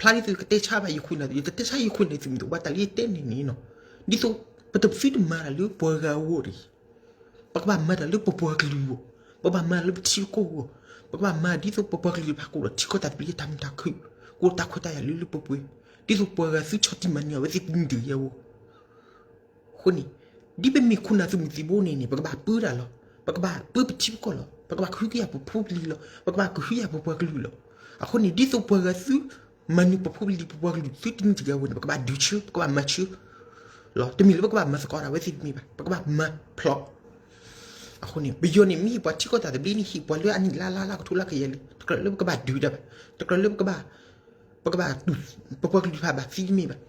ဖျါဒ်သိးကတဲဆါဘၣ်ယခိၣ်နၢ်သု, ယတတဲဆါယခိၣ်နၢ်သုမ့ၢ်တအိၣ်ဘၣ် တၢ်လၢယတဲန့ၣ်န့ၣ်, ဒ်သိး ပတသုတမၤတၢ်လၢပှၤဂၤအဂီၢ်တဂ့ၤ, ပကဘၣ်မၤတၢ်လၢပပှၤကလုာ်အဂီၢ်, ပကဘၣ်မၤလၢပထံပကီၢ်အဂီၢ်, ပကဘၣ်မၤဒ်သိးပပှၤကလုာ်တဖၣ်ကအိၣ်ဒီးထံကီၢ်တၢ်သဘျ့တၢ်မုာ်တၢ်ခုၣ်, ကအိၣ်တၢ်ခွဲးတၢ်ယာ်လၢလၢပှဲၤပှဲၤ, ဒ်သိးပှၤဂၤသုဆီၣ်တံၢ်မၤနၢၤအဝဲသ့ၣ်တမုာ်တဂ့ၤအဂီၢ် အဃိန့ၣ် ဒ်ပမ့ၢ်ခိၣ်နၢ်သုးမုၢ်သံၣ်ဘိန့ၣ်န့ၣ် ပကဘၣ်ပၢတၢ်လီၤ. ပကဘၣ်ပၢပထံပကီၢ်လီၤ. ပကဘၣ်ကဟုကယာ်ပဖိပလံၤလီၤ. ပကဘၣ်ကဟုကယာ်ပပှၤကလုာ်လီၤ. အဃိန့ၣ် ဒ်သိးပှၤဂၤသု မၤနၢၤပဖိပလံၤပပှၤကလုာ်သုတမုာ်တဂ့ၤအဂီၢ်န့ၣ် ပကဘၣ်ဒုးဆၢ ပကဘၣ်မၤဆၢ လီၤ. တမ့ၢ်လၢပကဘၣ်မၤသကိးတၢ်အဝဲသ့ၣ်တမ့ၢ်ဘၣ်. ပကဘၣ်မၤဖျိး အဃိန့ၣ် ပယီၤန့ၣ် မ့ၢ်ဟ့ၣ်ပှၤထံကီၢ်တၢ်သဘျ့န့ၣ် ဟ့ၣ်ပှၤလၢအနံၣ်လါလါလါကထိလါကယၤလံ. တကြၢးလၢပကဘၣ်ဒုးတၢ်ဘၣ်. တကြၢးလၢပကဘၣ် ပကဘၣ်တူၢ် ပပှၤကလုာ်တဖၣ်ဘၣ်သံတမ့ၢ်ဘၣ်.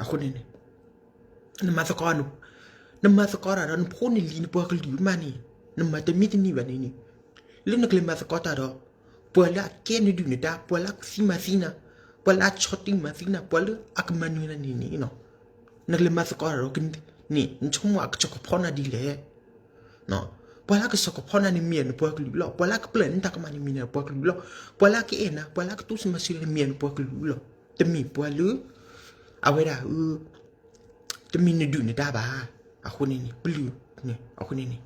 အဃိန့ၣ်န့ၣ် နမၤသကိး နမၤသကိးတၢ်ဒီးနဖိနလံၤနပှၤကလုာ်မးန့ၣ် နမၤတမံၤတန့ၢ်ဘၣ်န့ၣ်န့ၣ် လၢနကလဲၤမၤသကိးတၢ်ဒီး ပှၤလၢအကဲနဒုၣ်နဒါ ပှၤလၢအကသံမၤသံနၤ ပှၤလၢအဆီၣ်တံၢ်မၤသံနၤ ပှၤလၢအကမၤနၢၤနၤန့ၣ်န့ၣ် နကလဲၤမၤသကိးတၢ်ဒီးန့ၣ် နဆိကမိၣ်အကစီၣ်ကဖီနၤဒ်လဲၣ်. ပှၤလၢအကစီၣ်ကဖီနၤန့ၣ်မ့ၢ်နပှၤကလုာ်လီၤ. ပှၤလၢအကပျၢ်နတၢ်ကမၣ်န့ၣ်မ့ၢ်နပှၤကလုာ်လီၤ. ပှၤလၢအကအဲၣ်နၤ ပှၤလၢအကတိစၢၤမၤစၢၤနၤန့ၣ်မ့ၢ်နပှၤကလုာ်လီၤ. တမ့ၢ်ပှၤလၢ အဝဲဒၣ် တမ့ၢ်နဒုၣ်နဒါဘၣ်. အဃိန့ၣ်န့ၣ် ပလုၢ်န့ၣ် အဃိန့ၣ်န့ၣ်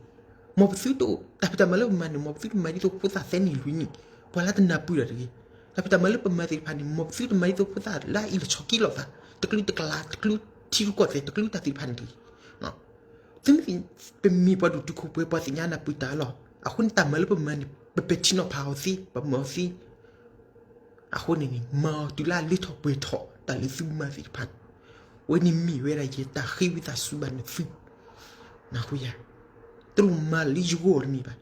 မ်ပသုတအိၣ် တၢ်ဖံးတၢ်မၤလၢပမၤန့ၣ် မ်ပသုတမၤဒ်သိးဖိသၣ်သၢနံၣ်လွံၢ်နံၣ် ပှၤလၢတနၢ်ပၢၢ်တၢ်တဂ့ၤ. တၢ်ဖံးတၢ်မၤလၢပမၤသ့ၣ်တဖၣ်န့ၣ် မ်ပသုတမၤဒ်သိးဖိသၣ်လၢအအ့ၣ်လိာ်ဆိးက့လိာ်သး တကလုာ်တကလး တကလုာ်ထံရူၢ်ကီၢ်သဲး တကလုာ်တၢ်သ့ၣ်တဖၣ်န့ၣ်တဂ့ၤ. သုမ့ၢ် ပမ့ၢ်ပှၤဒိၣ်တုာ်ခိၣ်ပှဲၤ ပှၤသ့ၣ်ညါနၢ်ပၢၢ်တၢ်လီၤ. အဃိန့ၣ်တၢ်မၤလၢပမၤန့ၣ် ပပဲာ်ထံနီၤဖးအီၤသ့, ပမၤအီၤသ့. အဃိန့ၣ်န့ၣ် မၤအီၤတုၤလၢအလၢထီၣ်ပှဲၤထီၣ်တၢ်လၢသုမၤသ့ၣ်တဖၣ်န့ၣ်, ဝဲန့ၣ်မ့ၢ်ဝဲဒၣ်ယတၢ်ဃ့ဝံသးစူၤဘၣ်နသု, နဃုယၤ, တလိၣ်မၤလၢယဂီၢ်တမ့ၢ်ဘၣ်,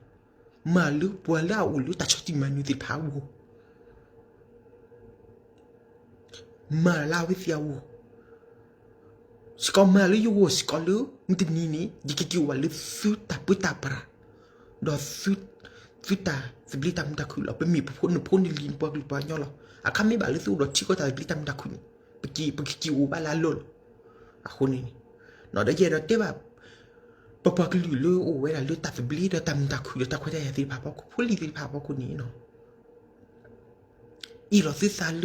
မၤလၢပှၤလၢအအိၣ်လၢတၢ်ဆီၣ်တံၢ်မၤနၢၤသ့ၣ်တဖၣ်အဂီၢ် မၤလၢအဝဲသ့ၣ်အဂီၢ်, စ့ၢ်ကီးမၤလၢယဂီၢ်စ့ၢ်ကီးလၢ မုၢ်တနံၤန့ၣ် ယကက့ၤအိၣ်ဘၣ်လၢသုတၢ်ပၢတၢ်ပြး, ဒီး သုတၢ်သဘျ့တၢ်မုာ်တၢ်ခုၣ်လီၤ. ပမ့ၢ်ပဖိနဖိနလံၤနပှၤကလုာ်ပှၤကညီလီၤ. အခါမ့ၢ်ဘၣ်လၢသုအိၣ်ဒီးထံကီၢ်တၢ်သဘျ့တၢ်မုာ်တၢ်ခုၣ်န့ၣ်, ပက့ၤ ပကက့ၤအိၣ်ဘၣ်လၢအလီၢ်လီၤ. အဃိန့ၣ်န့ၣ်, ဒီးယအဲၣ်ဒိးတဲဘၣ် ပပှၤကလုာ်လၢအိၣ်ဝဲဒၣ်လၢတၢ်သဘျ့ဒီးတၢ်မုာ်တၢ်ခုၣ်ဒီးတၢ်ခွဲးတၢ်ယာ်သ့ၣ်တဖၣ်အဖီခိၣ်, ဖိလံၤသ့ၣ်တဖၣ်အဖီခိၣ်န့ၣ် အ့ၣ်လိာ်သုသးလၢ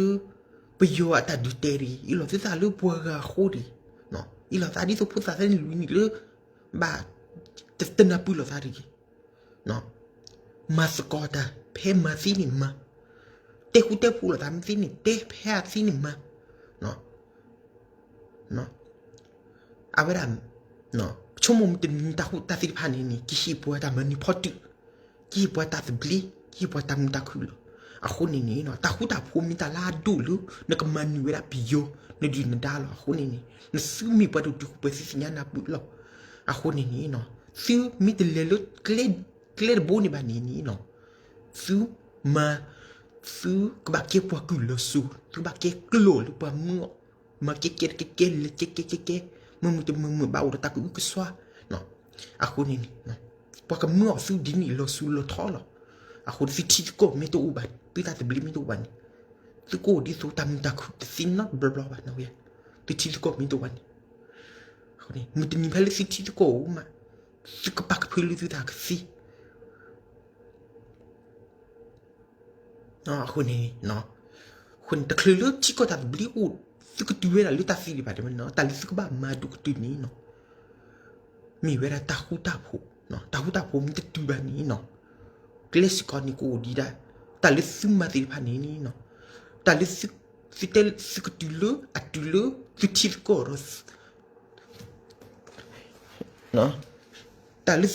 ပယီၤအတၢ်ဒုးတဲတဂ့ၤ, အ့ၣ်လိာ်သုသးလၢပှၤဂၤအဃိတဂ့ၤ, အ့ၣ်လိာ်သးဒ်သိးဖိသၣ်သ့ၣ်န့ၣ်လွံၢ်နံၣ်လၢ ဘၣ် တနၢ်ပၢၢ်လိာ်သးတဂ့ၤ, မၤသကိးတၢ်ဖဲမၤသ့န့ၣ်မၤ, တဲဃူတဲဖိးလိာ်သးမ့ၢ်သ့န့ၣ် တဲဖဲအသ့န့ၣ်မၤ, အဝဲဒၣ် ဆိကမိၣ်မုၢ်တနံၤတၢ်ဃူတၢ်သ့ၣ်တဖၣ်န့ၣ်န့ၣ် ကဟ့ၣ်ပှၤတၢ်မၤနၢၤဖီတုာ်, ကဟ့ၣ်ပှၤတၢ်သဘျ့, ကဟ့ၣ်ပှၤတၢ်မုာ်တၢ်ခုၣ်လီၤ. အဃိန့ၣ်န့ၣ် တၢ်ဃူတၢ်ဖိးမ့ၢ်တၢ်လၢအဒိၣ်လၢ နကမၤနၢၤဝဲဒၣ်ပယီၤ နဒုၣ်နဒါလီၤ. အဃိန့ၣ်န့ၣ် နသုမ့ၢ်ပှၤဒိၣ်တုာ်ခိၣ်ပှဲၤသုသ့ၣ်ညါနၢ်ပၢၢ်လီၤ. အဃိန့ၣ်န့ၣ် သုမ့ၢ်တလဲၤလၢ ကျဲတဘိန့ၣ်ဘၣ်န့ၣ်န့ၣ် သုမၤ သုကဘၣ်ကဲပှၤကုၢ်လီၤစိၤ, သုကဘၣ်ကဲကျီၢ်လၢပှၤမၢအီၤ, မၤကဲကဲတကဲကဲ လဲၤကဲကဲကဲကဲ, မုာ်မုာ်တမုာ်မုာ် ဘၣ်အိၣ်ဒီးတၢ်ကအုကစွါ, အဃိန့ၣ်န့ၣ် ပှၤကမၢအီၤသုဒ်န့ၣ်လီၤစိၤလီၤထီလီၤ. အဃိန့ၣ် သုထံသုကီၢ်မ့ၢ်တအိၣ်ဘၣ်န့ၣ်, သုတၢ်သဘျ့မ့ၢ်တအိၣ်ဘၣ်န့ၣ်, သုကအိၣ်ဒ်သိးတၢ်မုာ်တၢ်ခုၣ်တသ့နီတဘျီဘျီဘၣ်နဝဲ, သုထံသုကီၢ်မ့ၢ်တအိၣ်ဘၣ်န့ၣ်, မုၢ်တနံၤဖဲလၢသုထံသုကီၢ်အိၣ်မး, သုကပာ်ကဖၢလၢသုသးကသ့ အဃိန့ၣ်, အဃိန့ၣ် တချုးလၢထံကီၢ်တၢ်သဘျ့အိၣ် သုကတုၤဝဲဒၣ်လၢတၢ်သံဒံးဘၣ်တဲဝဲန့ၣ် တၢ်လၢသုကဘၣ်မၤဒိၣ်ကတၢၢ်န့ၣ်နီၤ, မ့ၢ်ဝဲဒၣ်တၢ်ဃူတၢ်ဖိး, တၢ်ဃူတၢ်ဖိးမ့ၢ်တတုၤဘၣ်န့ၣ်နီၤ, ကျဲစ့ၢ်ကီးန့ၣ်ကအိၣ်ဒံးဒၣ်, တၢ်လၢသုမၤသ့ၣ်တဖၣ်န့ၣ်နီၤ, တၢ်လၢ သုတဲသုကတုၤလၢအတုၤလၢသုထံသုကီၢ်ဒီး တၢ်လၢသု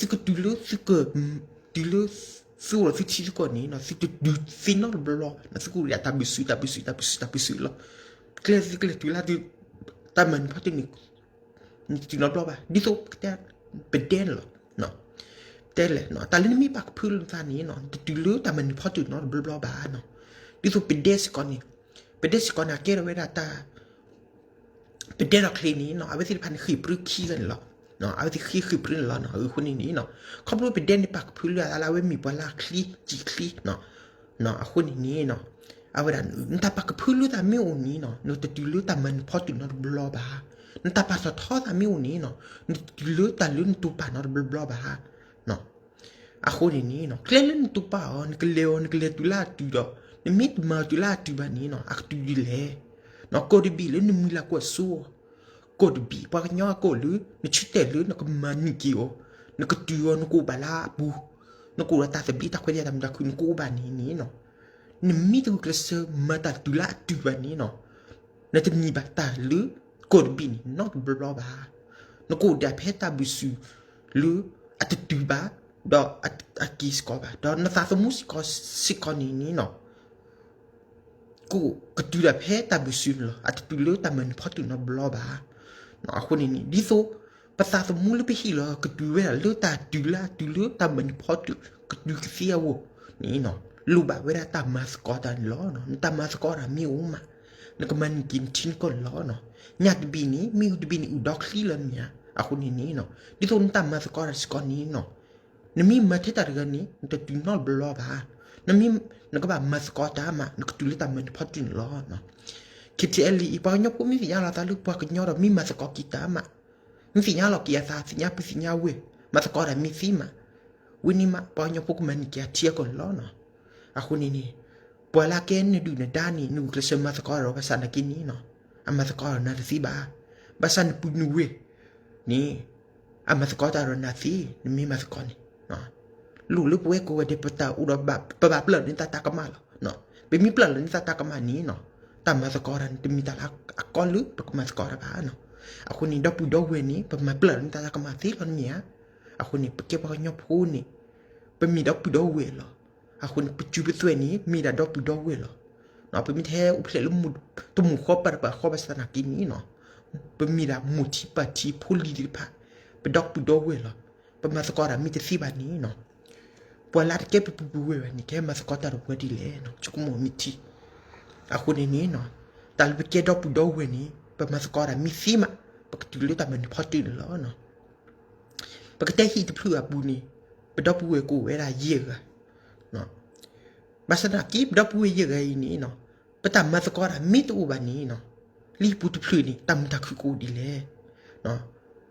ကတုၤလၢသုက, တုၤလၢ သုအိၣ်ဒီးသုထံသုကီၢ်န့ၣ် သုတတုၤသ့နီတဘျီဘၣ်, သုကအိၣ်ဒံးတၢ်ဘုၣ်စူၤ တၢ်ဘုၣ်စူၤ တၢ်ဘုၣ်စူၤ တၢ်ဘုၣ်စူၤလီၤ. ကျဲသုကလဲၤတုၤလၢ တၢ်မၤနၢၤဖီတၢၣ်န့ၣ် နတတုၤနီတဘျီဘၣ်. ဒ်သိး ပဒဲန့ၣ်လီၤ. တဲလဲၣ် တၢ်လၢနမ့ၢ်ပာ်ကဖၢလၢနသးန့ၣ် နတတုၤလၢတၢ်မၤနၢၤဖီတၢၣ်နီတဘျီဘျီဘၣ်. ဒ်သိးပဒဲစ့ၢ်ကီးန့ၣ်, ပဒဲစ့ၢ်ကီးန့ၣ် အကဲထီၣ်ဝဲဒၣ်တၢ် ပဒဲဒီးချံးန့ၣ် အဝဲသ့ၣ်တဖၣ်န့ၣ် ဃ့ၢ်ပြၢခံဂၤန့ၣ်လီၤ. အဝဲသ့ၣ်ဃ့ၢ်ဃ့ၢ်ပြၢန့ၣ်လီၤ. အဃိန့ၣ်န့ၣ် ခီဖျိပဒဲန့ၣ်ပာ်ကဖၢလၢအသးလၢအဝဲမ့ၢ်ပှၤလၢအချံ ကံၣ်ချံ အဃိန့ၣ်န့ၣ် အဝဲဒၣ် နတၢ်ပာ်ကဖၢလၢသးမ့ၢ်အိၣ်န့ၣ် နတတုၤလၢတၢ်မၤနၢၤဖီတၢၣ်နီတဘျီဘၣ်. နတၢ်ပာ်ထီၣ်ထီသးမ့ၢ်အိၣ်န့ၣ် နတတုၤလၢတၢ်လၢနတူၢ်ပာ်နီတဘျီဘျီဘၣ်. အဃိန့ၣ်န့ၣ် ကျဲလၢနတူၢ်ပာ်အီၤ နကလဲၤအီၤ နကလဲၤတုၤလၢအတုၤဒီး နမ့ၢ်တမၤတုၤလၢအတုၤဘၣ်န့ၣ် အကတုၤဒ်လဲၣ်. ကီၢ်တဘ့ၣ်လၢနမုၢ်လၢ်ကွၢ်စိအီၤ, ကီၢ်တဘ့ၣ် ပှၤကညီအကီၢ်လၢ နဆၢတဲာ်လၢနကမၤနၢၤက့ၤအီၤ, နကတုၤအီၤ နကအိၣ်ဘၣ်လၢအပူၤ, နကအိၣ်ဒီးတၢ်သဘျ့တၢ်ခွဲးတၢ်ယာ်တၢ်မုာ်တၢ်ခုၣ် နကအိၣ်ဘၣ်န့ၣ်န့ၣ် နမ့ၢ်တဂုာ်ကျဲးစၢးမၤတၢ်တုၤလၢအတုၤဘၣ်န့ၣ် နတန့ၢ်ဘၣ်တၢ်လၢကီၢ်တဘ့ၣ်န့ၣ် နီတဘျီဘျီဘၣ်. နကအိၣ်ဒၣ်ဖဲတၢ်ဘုၣ်စူၤလၢအတတုၤဘၣ်, ဒီးအက့ၤစ့ၢ်ကီးဘၣ်, ဒီးနသးသမူစ့ၢ်ကီးစ့ၢ်ကီးန့ၣ်န့ၣ် ကအိၣ်ကတုၤဒၣ်ဖဲတၢ်ဘုၣ်စူၤန့ၣ်လီၤ. အတတုၤလၢတၢ်မၤနၢၤဖီတၢၣ်နီတဘျီဘၣ်. အဃိန့ၣ်န့ၣ် ဒ်သိး ပသးသမူလၢပဟ့ၣ်လီၤကတုၤဝဲဒၣ်လၢတၢ်တုၤလၢအတုၤလၢတၢ်မၤနၢၤဖီတၢၣ် ကတုၤကသ့အဂီၢ်န့ၣ် လိၣ်ဘၣ်ဝဲဒၣ်တၢ်မၤသကိးတၢ်န့ၣ်လီၤ. နတၢ်မၤသကိးတၢ်မ့ၢ်အိၣ်မး နကမၤနၢၤက့ၤနထံနကီၢ်န့ၣ်လီၤ. ညၣ်တဘ့ၣ်န့ၣ် မ့ၣ်အူတဘ့ၣ်န့ၣ် အုၣ်ဒီချံလီၤမ့ၢ်ဧါ. အဃိန့ၣ်န့ၣ် ဒ်သိးနတၢ်မၤသကိးတၢ်စ့ၢ်ကီးန့ၣ် နမ့ၢ်မၤထဲတၢ်တဂၤန့ၣ် နတတုၤနီတဘျီဘၣ်. နမ့ၢ် နကဘၣ်မၤသကိးတၢ်မး နကတုၤလၢတၢ်မၤနၢၤဖီတၢၣ်န့ၣ်လီၤ. ခဲအံၤ ပှၤကညီဖိမ့ၢ်သ့ၣ်ညါလီၤသးလၢပှၤကညီဒီး မ့ၢ်မၤသကိးက့ၤတၢ်မး မ့ၢ်သ့ၣ်ညါလီၤက့ၤအသး သ့ၣ်ညါပုၢ်သ့ၣ်ညါဝဲၢ် မၤသကိးတၢ်မ့ၢ်သ့မး ဝဲန့ၣ်မး ပှၤကညီဖိကမၤန့ၢ်က့ၤအထံအကီၢ်န့ၣ်လီၤ. အဃိန့ၣ်န့ၣ် ပှၤလၢအကဲနဒုၣ်နဒါန့ၣ် နဂုာ်ကျဲးစၢးမၤသကိးဒီးဘၣ်ဆၣ်နာ်က့န့ၣ် အမၤသကိးဒီးနၤတသ့ဘၣ်. ဘၣ်ဆၣ်နပုၢ်နဝဲၢ်န့ၣ် အမၤသကိးတၢ်ဒီးနၤသ့ နမ့ၢ်မၤသကိးန့ၣ် လိၣ်လၢပဝဲကိးဂၤဒဲး ပတၢ်အိၣ်ဒီး ပဘၣ်ပျၢ်လီၤန့ၢ်သးတၢ်ကမၣ်လီၤ. ပမ့ၢ်ပျၢ်လီၤန့ၢ်သးတၢ်ကမၣ်န့ၣ် တၢ်မၤသကိးတၢ်န့ၣ် တမ့ၢ်တၢ်လၢအကီလၢပကမၤသကိးတၢ်ဘၣ်. အဃိန့ၣ် ဒီပုၢ်ဒီဝဲၢ်န့ၣ် ပမၤပျၢ်လီၤန့ၢ်သးတၢ်ကမၣ်သ့လီၤမ့ၢ်ဧါ. အဃိန့ၣ် ပကဲပှၤကညီဖိန့ၣ် ပမ့ၢ်ဒီပုၢ်ဒီဝဲၢ်လီၤ. အဃိန့ၣ် ပစုပသွဲၣ်န့ၣ် မ့ၢ်ဒၣ်ဒီပုၢ်ဒီဝဲၢ်လီၤ. ပမ့ၢ်တဟဲအိၣ်ဖျဲၣ်လၢ တမူၤဃီပၤတပၤဃီဘၣ်ဆၣ်သနာ်က့န့ၣ်နီၤ, ပမ့ၢ်ဒၣ်မိၢ်ထံပၢ်ထံဖိလံၤသ့ၣ်တဖၣ်, ပဒီပုၢ်ဒီဝဲၢ်လီၤ. ပမၤသကိးတၢ်မ့ၢ်တသ့ဘၣ်န့ၣ်နီၤ, ပှၤလၢတကဲပပုၢ်ပဝဲၢ်ဘၣ်န့ၣ် ကဟဲမၤသကိးတၢ်ဒီးပှၤဒ်လဲၣ်နီၤ, ဆိကမိၣ်မ့ၢ်ထံ. အဃိန့ၣ်န့ၣ်နီၤ, တၢ်လၢပကဲဒီပုၢ်ဒီဝဲၢ်န့ၣ် ပမၤသကိးတၢ်မ့ၢ်သ့မး ပကတုၤလၢတၢ်မၤနၢၤဖီတၢၢ်န့ၣ်လီၤ. ပကတဲဟံၣ်တဖျၢၣ်အပူၤန့ၣ် ပဒီပုၢ်ဝဲၢ်ကအိၣ်ဝဲဒၣ်ယဲၢ်ဂၤ. ဘၣ်ဆၣ်သနာ်က့ ပဒီပုၢ်ဝဲၢ်ယဲၢ်ဂၤအံၤန့ၣ်နီၤ, ပတၢ်မၤသကိးတၢ်မ့ၢ်တအိၣ်ဘၣ်န့ၣ်နီၤ, လၢဟံၣ်ပူၤတဖျၢၣ်န့ၣ် တၢ်မုာ်တၢ်ခုၣ်ကအိၣ်ဒ်လဲၣ်.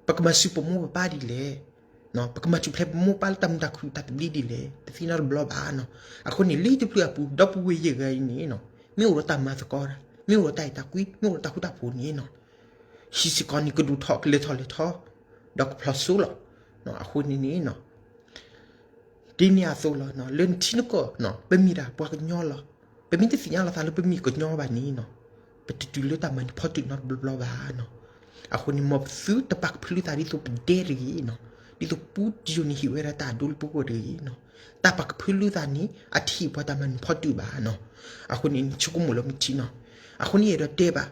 ပကမၤစၢၤပမိၢ်ပပၢ်ဒ်လဲၣ်. ပကမၤစူၣ်ဖျဲးပမိၢ်ပၢ်လၢတၢ်မုာ်တၢ်ခုၣ်တၢ်သဘျ့ဒ်လဲၣ် တသ့နီတဘျီဘၣ်နီၤ. အဃိန့ၣ် လၢဟံၣ်တဖျၢၣ်အပူၤ ဒီပုၢ်ဝဲၢ်ယဲၢ်ဂၤအံၤန့ၣ်နီၤ, မ့ၢ်အိၣ်ဒီးတၢ်မၤသကိးတၢ်, မ့ၢ်အိၣ်ဒီးတၢ်အဲၣ်တၢ်ကွံ, မ့ၢ်အိၣ်ဒီးတၢ်ဃူတၢ်ဖိးန့ၣ်နီၤ, ဟံၣ်စ့ၢ်ကီးန့ၣ် ကဒိၣ်ထီၣ်ကလဲၤထီၣ်လဲၤထီ, ဒီးကဖျိးစိလီၤ. အဃိန့ၣ်န့ၣ်နီၤ ဒ်န့ၣ်အသိးလီၤ, လၢနထံနကီၢ် ပမ့ၢ်ဒၣ်ပှၤကညီလီၤ. ပမ့ၢ်တသ့ၣ်ညါလီၤသးလၢပမ့ၢ်ကညီဘၣ်န့ၣ်နီၤ, ပတတုၤလၢတၢ်မၤနၢၤဖီတၢၣ်နီတဘျီဘျီဘၣ်နီၤ. အဃိန့ၣ် မ်ပသုတပာ်ကဖၢလၢသးဒ်သိးပဒဲတဂ့ၤနီၤ, ဒ်သိးပူတယိာ်န့ၣ်ဟ့ၣ်ဝဲဒၣ်တၢ်အဒိလၢပဂီၢ်တဂ့ၤနီၤ. တၢ်ပာ်ကဖၢလၢသးန့ၣ် အတဟ့ၣ်ပှၤတၢ်မၤနၢၤဖီတၢၣ်ဘၣ်နီၤ. အဃိန့ၣ် ဆိကမိၣ်လၢမ့ၢ်ထံနီၤ. အဃိန့ၣ်အဲၣ်ဒိးတဲဘၣ်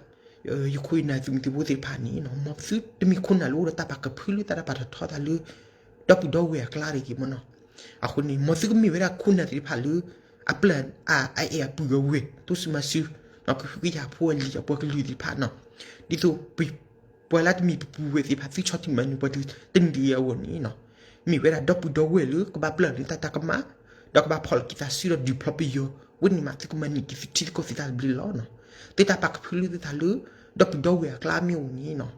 ယခိၣ်ယနၢ်သုးမုၢ်သံၣ်ဘိသ့ၣ်တဖၣ်န့ၣ်နီၤ, မ်ပသုတမ့ၢ်ခိၣ်နၢ်လၢအိၣ်ဒီးတၢ်ပာ်ကဖၢလၢသးဒီးပာ်ထီၣ်ထီသးလၢ ဒီပုၢ်ဒီဝဲၢ်အကျါတဂ့ၤမ့ၢ်နီၤ. အဃိန့ၣ် မ်သုကမ့ၢ်ဝဲဒၣ်ခိၣ်နၢ်သ့ၣ်တဖၣ်လၢ အပျၢ်အ အအဲၣ်အပုၢ်အဝဲၢ် တိစၢၤမၤစၢၤ ကဟုကယာ်ဖိအလံၤအပှၤကလုာ်သ့ၣ်တဖၣ်နီၤ, ဒ်သိး ပှၤလၢတမ့ၢ်ပပုၢ်ဝဲၢ်သ့ၣ်တဖၣ်သုဆီၣ်တံၢ်မၤနၢၤပှၤတနံၤအဂီၢ်န့ၣ်နီၤ, မ့ၢ်ဝဲဒၣ်ဒီပုၢ်ဒီဝဲၢ်လၢကဘၣ်ပျၢ်လၢတၢ်တၢ်ကမၣ်, ဒီးကဘၣ်ဖီၣ်လီၤက့ၤသးစုဒီးဒုးဖျီပယီၤ, ဝဲန့ၣ်မးသုကမၤန့ၢ်က့ၤသုထံသုကီၢ်သုသးသဘျ့လီၤနီၤ. သုတၢ်ပာ်ကဖၢလၢသုသးလၢ ဒီပုၢ်ဒီဝဲၢ်အကျါမ့ၢ်အိၣ်န့ၣ်နီၤ,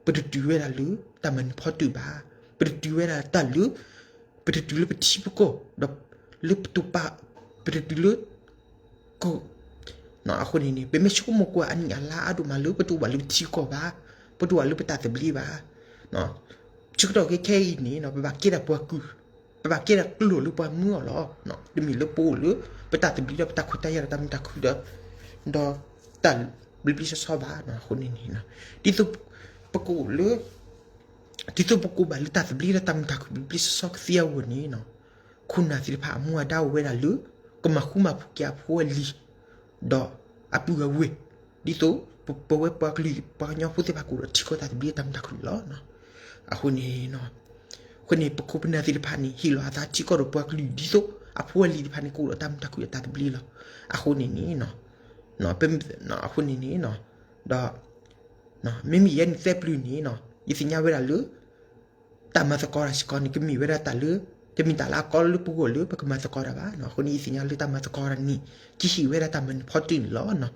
ပတတုၤဝဲဒၣ်လၢတၢ်မၤနၢၤဖီတၢၣ်ဘၣ်, ပတတုၤဝဲဒၣ်တၢ်လၢ ပတတုၤလၢပထံပကီၢ် ဒီးလၢပတိာ်ပာ် ပတတုၤလၢ က အဃိန့ၣ်န့ၣ် ပမ့ၢ်ဆိကမိၣ်ကွၢ်အနံၣ်အလါအါဒိၣ်မးလၢ ပတအိၣ်ဘၣ်လၢပထံကီၢ်ဘၣ်, ပတအိၣ်ဘၣ်လၢပတၢ်သဘျ့ဘၣ်, ဆၢကတီၢ်ခဲခဲအံၤန့ၣ် ပဘၣ်ကဲဒၣ်ပှၤကုၢ်, ပဘၣ်ကဲဒၣ်ကျိာ်လၢပှၤမၢအီၤလီၤ. တမ့ၢ်လၢပအိၣ်လၢ ပတၢ်သဘျ့ဒီးပတၢ်ခွဲးတၢ်ယာ်ဒီးတၢ်မုာ်တၢ်ခုၣ်ဒီး ဒီးတၢ်ဘျ့ဘျ့ဆှီဆှီဘၣ်နီၤ. အဃိန့ၣ်န့ၣ် ဒ်သိး ပကအိၣ်လၢ ဒ်သိးပကအိၣ်ဘၣ်လၢတၢ်သဘျ့ဒီးတၢ်မုာ်တၢ်ခုၣ်ဘျ့ဘျ့ဆှီဆှီကသ့အဂီၢ်န့ၣ်နီၤ, ခိၣ်နၢ်သ့ၣ်တဖၣ်အမူအဒါအိၣ်ဝဲဒၣ်လၢ ကမၤဃူမၤဖိးက့ၤအဖိအလံၤ ဒီးအပုၢ်အဝဲၢ်, ဒ်သိး ပဝဲပှၤကလုာ် ပှၤကညီဖိသ့ၣ်တဖၣ်ကအိၣ်ဒီးထံကီၢ်တၢ်သဘျ့တၢ်မုာ်တၢ်ခုၣ်န့ၣ်လီၤ. အဃိန့ၣ် အဃိန့ၣ် ပခိၣ်ပနၢ်သ့ၣ်တဖၣ်န့ၣ် ဟ့ၣ်လီၤအသးထံကီၢ်ဒီးပှၤကလုာ်ဒ်သိး အဖိအလံၤသ့ၣ်တဖၣ်န့ၣ် ကအိၣ်ဒီးတၢ်မုာ်တၢ်ခုၣ်ဒီးတၢ်သဘျ့လီၤ. အဃိန့ၣ်န့ၣ် အဃိန့ၣ်န့ၣ် ဒီး မ့မ့ၢ်ယဲန့ၣ်သဲပျုၤန့ၣ် ယသ့ၣ်ညါဝဲဒၣ်လၢ တၢ်မၤသကိးတၢ်စ့ၢ်ကီးန့ၣ် ကမ့ၢ်ဝဲဒၣ်တၢ်လၢ တမ့ၢ်တၢ်လၢအကီလၢပဂီၢ်လၢပကမၤသကိးတၢ်ဘၣ်. အဃိန့ၣ် ယသ့ၣ်ညါလၢတၢ်မၤသကိးတၢ်န့ၣ် ကဟ့ၣ်ဝဲဒၣ်တၢ်မၤနၢၤဖီတၢၣ်န့ၣ်လီၤ.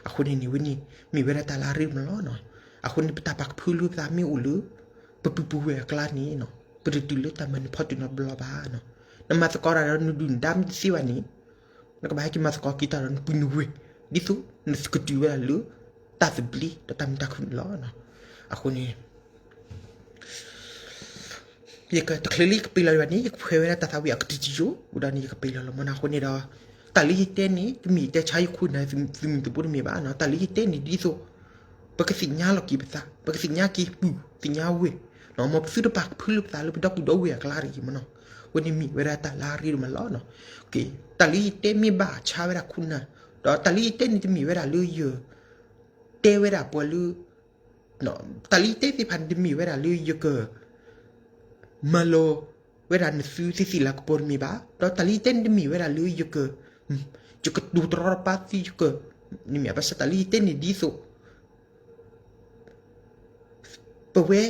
အဃိန့ၣ်န့ၣ် ဝဲန့ၣ် မ့ၢ်ဝဲဒၣ်တၢ်လၢအရ့ဒိၣ်မးလီၤ. အဃိန့ၣ် ပတၢ်ပာ်ကဖၢလၢပသးမ့ၢ်အိၣ်လၢ ပပုၢ်ပဝဲၢ်အကျါန့ၣ် ပတတုၤလၢတၢ်မၤနၢၤဖီတၢၣ်နီတဘျီဘၣ်. နမၤသကိးတၢ်ဒီးနဒုၣ်နဒါမ့ၢ်တသ့ဘၣ်န့ၣ် နကဘၣ်ဟဲက့ၤမၤသကိးက့ၤတၢ်ဒီးနပုၢ်နဝဲၢ် ဒ်သိးနကတုၤဝဲဒၣ်လၢ တၢ်သဘျ့ဒီးတၢ်မုာ်တၢ်ခုၣ်န့ၣ်လီၤ. အဃိန့ၣ် ယကတချုးလၢယကပ့ၤလီၤဒံးဘၣ်န့ၣ် ယကဖှဲးဝဲဒၣ်တၢ်သးဝံၣ်အကတၢၢ်တယိာ် ဝံၤဒီးန့ၣ်ယကပ့ၤလီၤလီၤမနီၤ. အဃိန့ၣ်ဒီး တၢ်လၢယတဲန့ၣ် တမ့ၢ်ယတဲဆါယခိၣ်နၢ်သုးမုၢ်သံၣ်ဘိတမ့ၢ်ဘၣ်နီၤ. တၢ်လၢယတဲန့ၣ်ဒ်သိး ပကသ့ၣ်ညါလီၤက့ၤပသး ပကသ့ၣ်ညါက့ၤပုၢ်သ့ၣ်ညါဝဲၢ် မ်ပသုတပာ်ကဖၢလၢပသးလၢပဒီပုၢ်ဒီဝဲၢ်အကျါတဂ့ၤမနီၤ. အဃိန့ၣ်မ့ၢ်ဝဲဒၣ်တၢ်လၢအရ့ဒိၣ်မးလီၤ. တၢ်လၢယတဲမ့ၢ်ဘၣ်ဆါဝဲဒၣ်ခိၣ်နၢ် ဒီးတၢ်လၢယတဲန့ၣ်တမ့ၢ်ဝဲဒၣ်လၢယ တဲဝဲဒၣ်ပှၤလၢ တၢ်လၢယတဲသ့ၣ်တဖၣ်န့ၣ်တမ့ၢ်ဝဲဒၣ်လၢယက မၤလီၤဝဲဒၣ်နသုသ့ၣ်သ့ၣ်လၤကပီၤတမ့ၢ်ဘၣ်. ဒီးတၢ်လၢယတဲန့ၣ်တမ့ၢ်ဝဲဒၣ်လၢယက ယကတိၤတရီတပါသု ယက န့ၣ်မ့ၢ်ဘၣ်ဆၣ်တၢ်လၢယတဲန့ၣ်ဒ်သိး ပဝဲ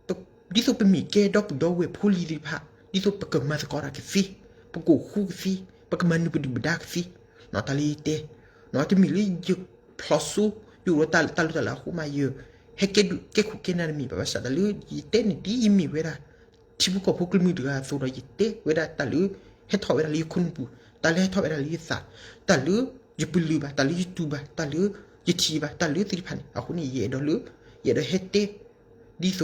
ဒ်သိးပမ့ၢ်ကဲဒီပုၢ်ဒီဝဲၢ်ဖိလံၤသ့ၣ်တဖၣ် ဒ်သိးပကမၤသကိးတၢ်ကသ့ ပကအိၣ်ဃူကသ့ ပကမၤနၢၤပဒုၣ်ပဒါကသ့ တၢ်လၢယတဲ တမ့ၢ်လၢယဖျိးစိ ယအိၣ်ဒီးတၢ်လၢတၢ်လၢအဃိမး ယဟဲကဲဒုးကဲခိၣ်ကဲနၢ်တမ့ၢ်ဘၣ်ဘၣ်ဆၣ် တၢ်လၢယတဲန့ၣ်ဒ်ယမ့ၢ်ဝဲဒၣ် ထံဖိကီၢ်ဖိကလုာ်မုၢ်တဂၤအသိးဒီး ယတဲဝဲဒၣ်တၢ်လၢ ဟဲထီၣ်ဝဲဒၣ်လၢယခိၣ်နူာ်ပူၤ တၢ်လၢဟဲထီၣ်ဝဲဒၣ်လၢယသး တၢ်လၢယပလၢၢ်ဘၣ် တၢ်လၢယတူၢ်ဘၣ် တၢ်လၢယထံၣ်ဘၣ် တၢ်လၢသ့ၣ်တဖၣ်န့ၣ် အဃိန့ၣ် ယအဲၣ်ဒိးလၢ ယအဲၣ်ဒိးဟဲတဲ ဒ်သိး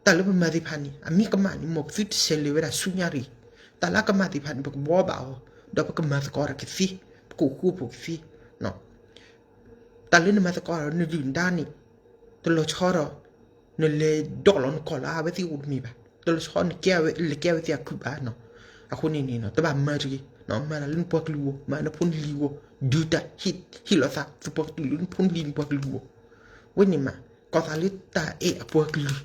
တၢ်လၢပမၤသ့ၣ်တဖၣ်န့ၣ် အမ့ၢ်ကမၣ်န့ၣ် မ်ပသုတဆဲးလဲၤဝဲဒၣ်ဆူညါတဂ့ၤ. တၢ်လၢအကမၣ်သ့ၣ်တဖၣ်န့ၣ် ပကဘှီဘၣ်အီၤ ဒီးပကမၤသကိးတၢ်ကသ့ ပကအိၣ်ဃူအိၣ်ဖိးကသ့ တၢ်လၢနမၤသကိးဒီးနဒုၣ်နဒါန့ၣ် တလီၤဆီဒီး နလဲၤဒိးလီၤနကီၢ်လၢအဝဲသ့ၣ်အိၣ်တမ့ၢ်ဘၣ်. တလီၤဆီနကဲဝဲ လဲၤကဲဝဲသ့ၣ်အကုၢ်ဘၣ်နီၤ. အဃိန့ၣ်န့ၣ် တဘၣ်မၤတဂ့ၤ, မၤတၢ်လၢနပှၤကလုာ်အဂီၢ်, မၤနဖိနလံၤအဂီၢ်, ဒုးတၢ်ဟ့ၣ်လီၤသး သပှၢ်ကတၢၢ်လၢနဖိနလံၤနပှၤကလုာ်အဂီၢ်, ဝဲန့ၣ်မး ကီးသးလၢတၢ်အဲၣ်အပှၤကလုာ်,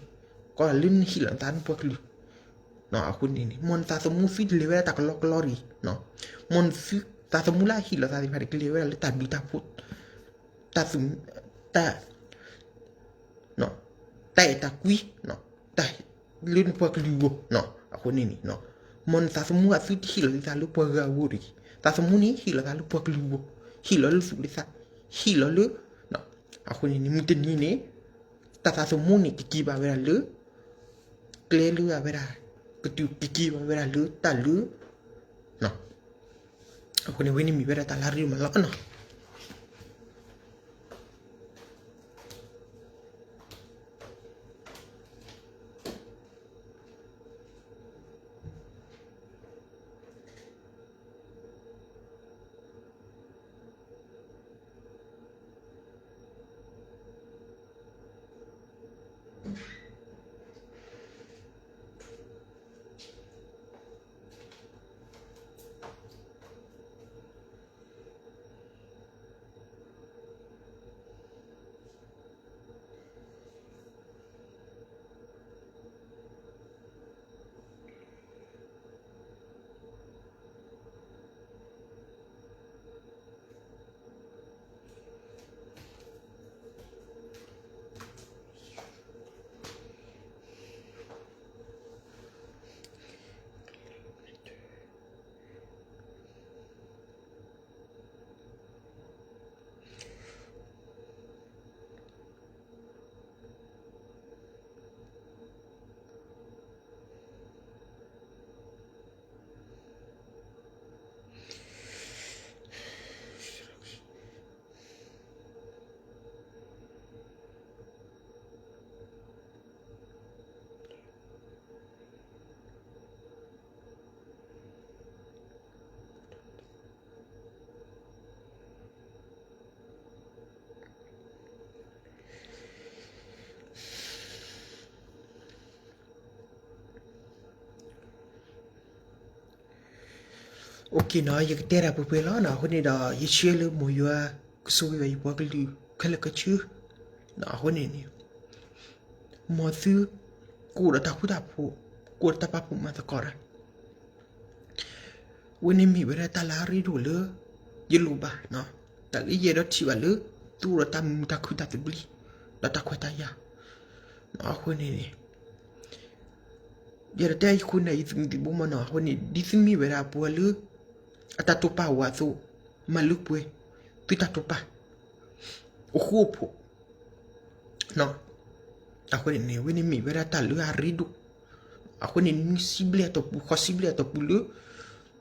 ကီးသးလၢနဟ့ၣ်လီၤနသးနပှၤကလုာ်, အဃိန့ၣ်န့ၣ် မ်နသးသမူသုတလဲၤဝဲဒၣ်တၢ်ကလီကလီတဂ့ၤ, မ်နသုသးသမူလၢအဟ့ၣ်လီၤသးသ့ၣ်တဖၣ်န့ၣ် ကလဲၤဝဲဒၣ်လၢတၢ်ဘျုးတၢ်ဖှိၣ်, တၢ် တၢ်အဲၣ်တၢ်ကွံ, တၢ်လၢနပှၤကလုာ်အဂီၢ်, အဃိန့ၣ်န့ၣ် မ်နသးသမူအသုတဟ့ၣ်လီၤသးလၢပှၤဂၤအဂီၢ်တဂ့ၤ, သးသမူန့ၣ် ဟ့ၣ်လီၤသးလၢပှၤကလုာ်အဂီၢ်, ဟ့ၣ်လီၤလၢသူၣ်လၢသး, ဟ့ၣ်လီၤလၢ, အဃိန့ၣ်န့ၣ် မုၢ်တနံၤန့ၣ် တၢ်သးသမူန့ၣ် ကက့ၤဘၣ်ဝဲဒၣ်လၢ ကျဲလၢအဝဲဒၣ် ကတုၤကက့ၤဘၣ်ဝဲဒၣ်လၢတၢ်လၢ အဃိန့ၣ် ဝဲန့ၣ်မ့ၢ်ဝဲဒၣ်တၢ်လၢအရ့ဒိၣ်မးလီၤနီၤ. Okay နီၤ, ယကတဲတၢ်ပှဲၤပှဲၤလီၤနီၤ. အဃိန့ၣ်ဒီး ယဆၢလၢမိၢ်ယွၤကဆိၣ်ဂ့ၤဘၣ်ယပှၤကလုာ်ခဲလၢာ်ခဲဆ့နီၤ. အဃိန့ၣ်န့ၣ် မ်သုကအိၣ်ဒီးတၢ်ဃူတၢ်ဖိး, ကအိၣ်ဒီးတၢ်ပာ်ဖှိၣ်မၤသကိးတၢ် ဝဲန့ၣ်မ့ၢ်ဝဲဒၣ်တၢ်လၢအရ့ဒိၣ်လၢ ယလိၣ်ဘၣ်, တၢ်လၢယအဲၣ်ဒိးထံၣ်ဘၣ်လၢ သုအိၣ်ဒီးတၢ်မုာ်တၢ်ခုၣ်တၢ်သဘျ့ ဒီးတၢ်ခွဲးတၢ်ယာ်. အဃိန့ၣ်န့ၣ် ယအဲၣ်ဒိးတဲယဃုန့ၢ်ယသုးမုၢ်သံၣ်ဘိမးနီၤ. အဃိန့ၣ် ဒ်သုမ့ၢ်ဝဲဒၣ်ပှၤလၢ အတၢ်တိာ်ပာ်အိၣ်အသိး, မၤလၢပှဲၤ သုတၢ်တိာ်ပာ် အိၣ်ဃူအိၣ်ဖိး အဃိန့ၣ်န့ၣ် ဝဲန့ၣ်မ့ၢ်ဝဲဒၣ်တၢ်လၢအရ့ဒိၣ်. အဃိန့ၣ် နွံဆံဘျဲၣ်အတီၢ်ပူၤ ဃိးဆံဘျဲၣ်အတီၢ်ပူၤလၢ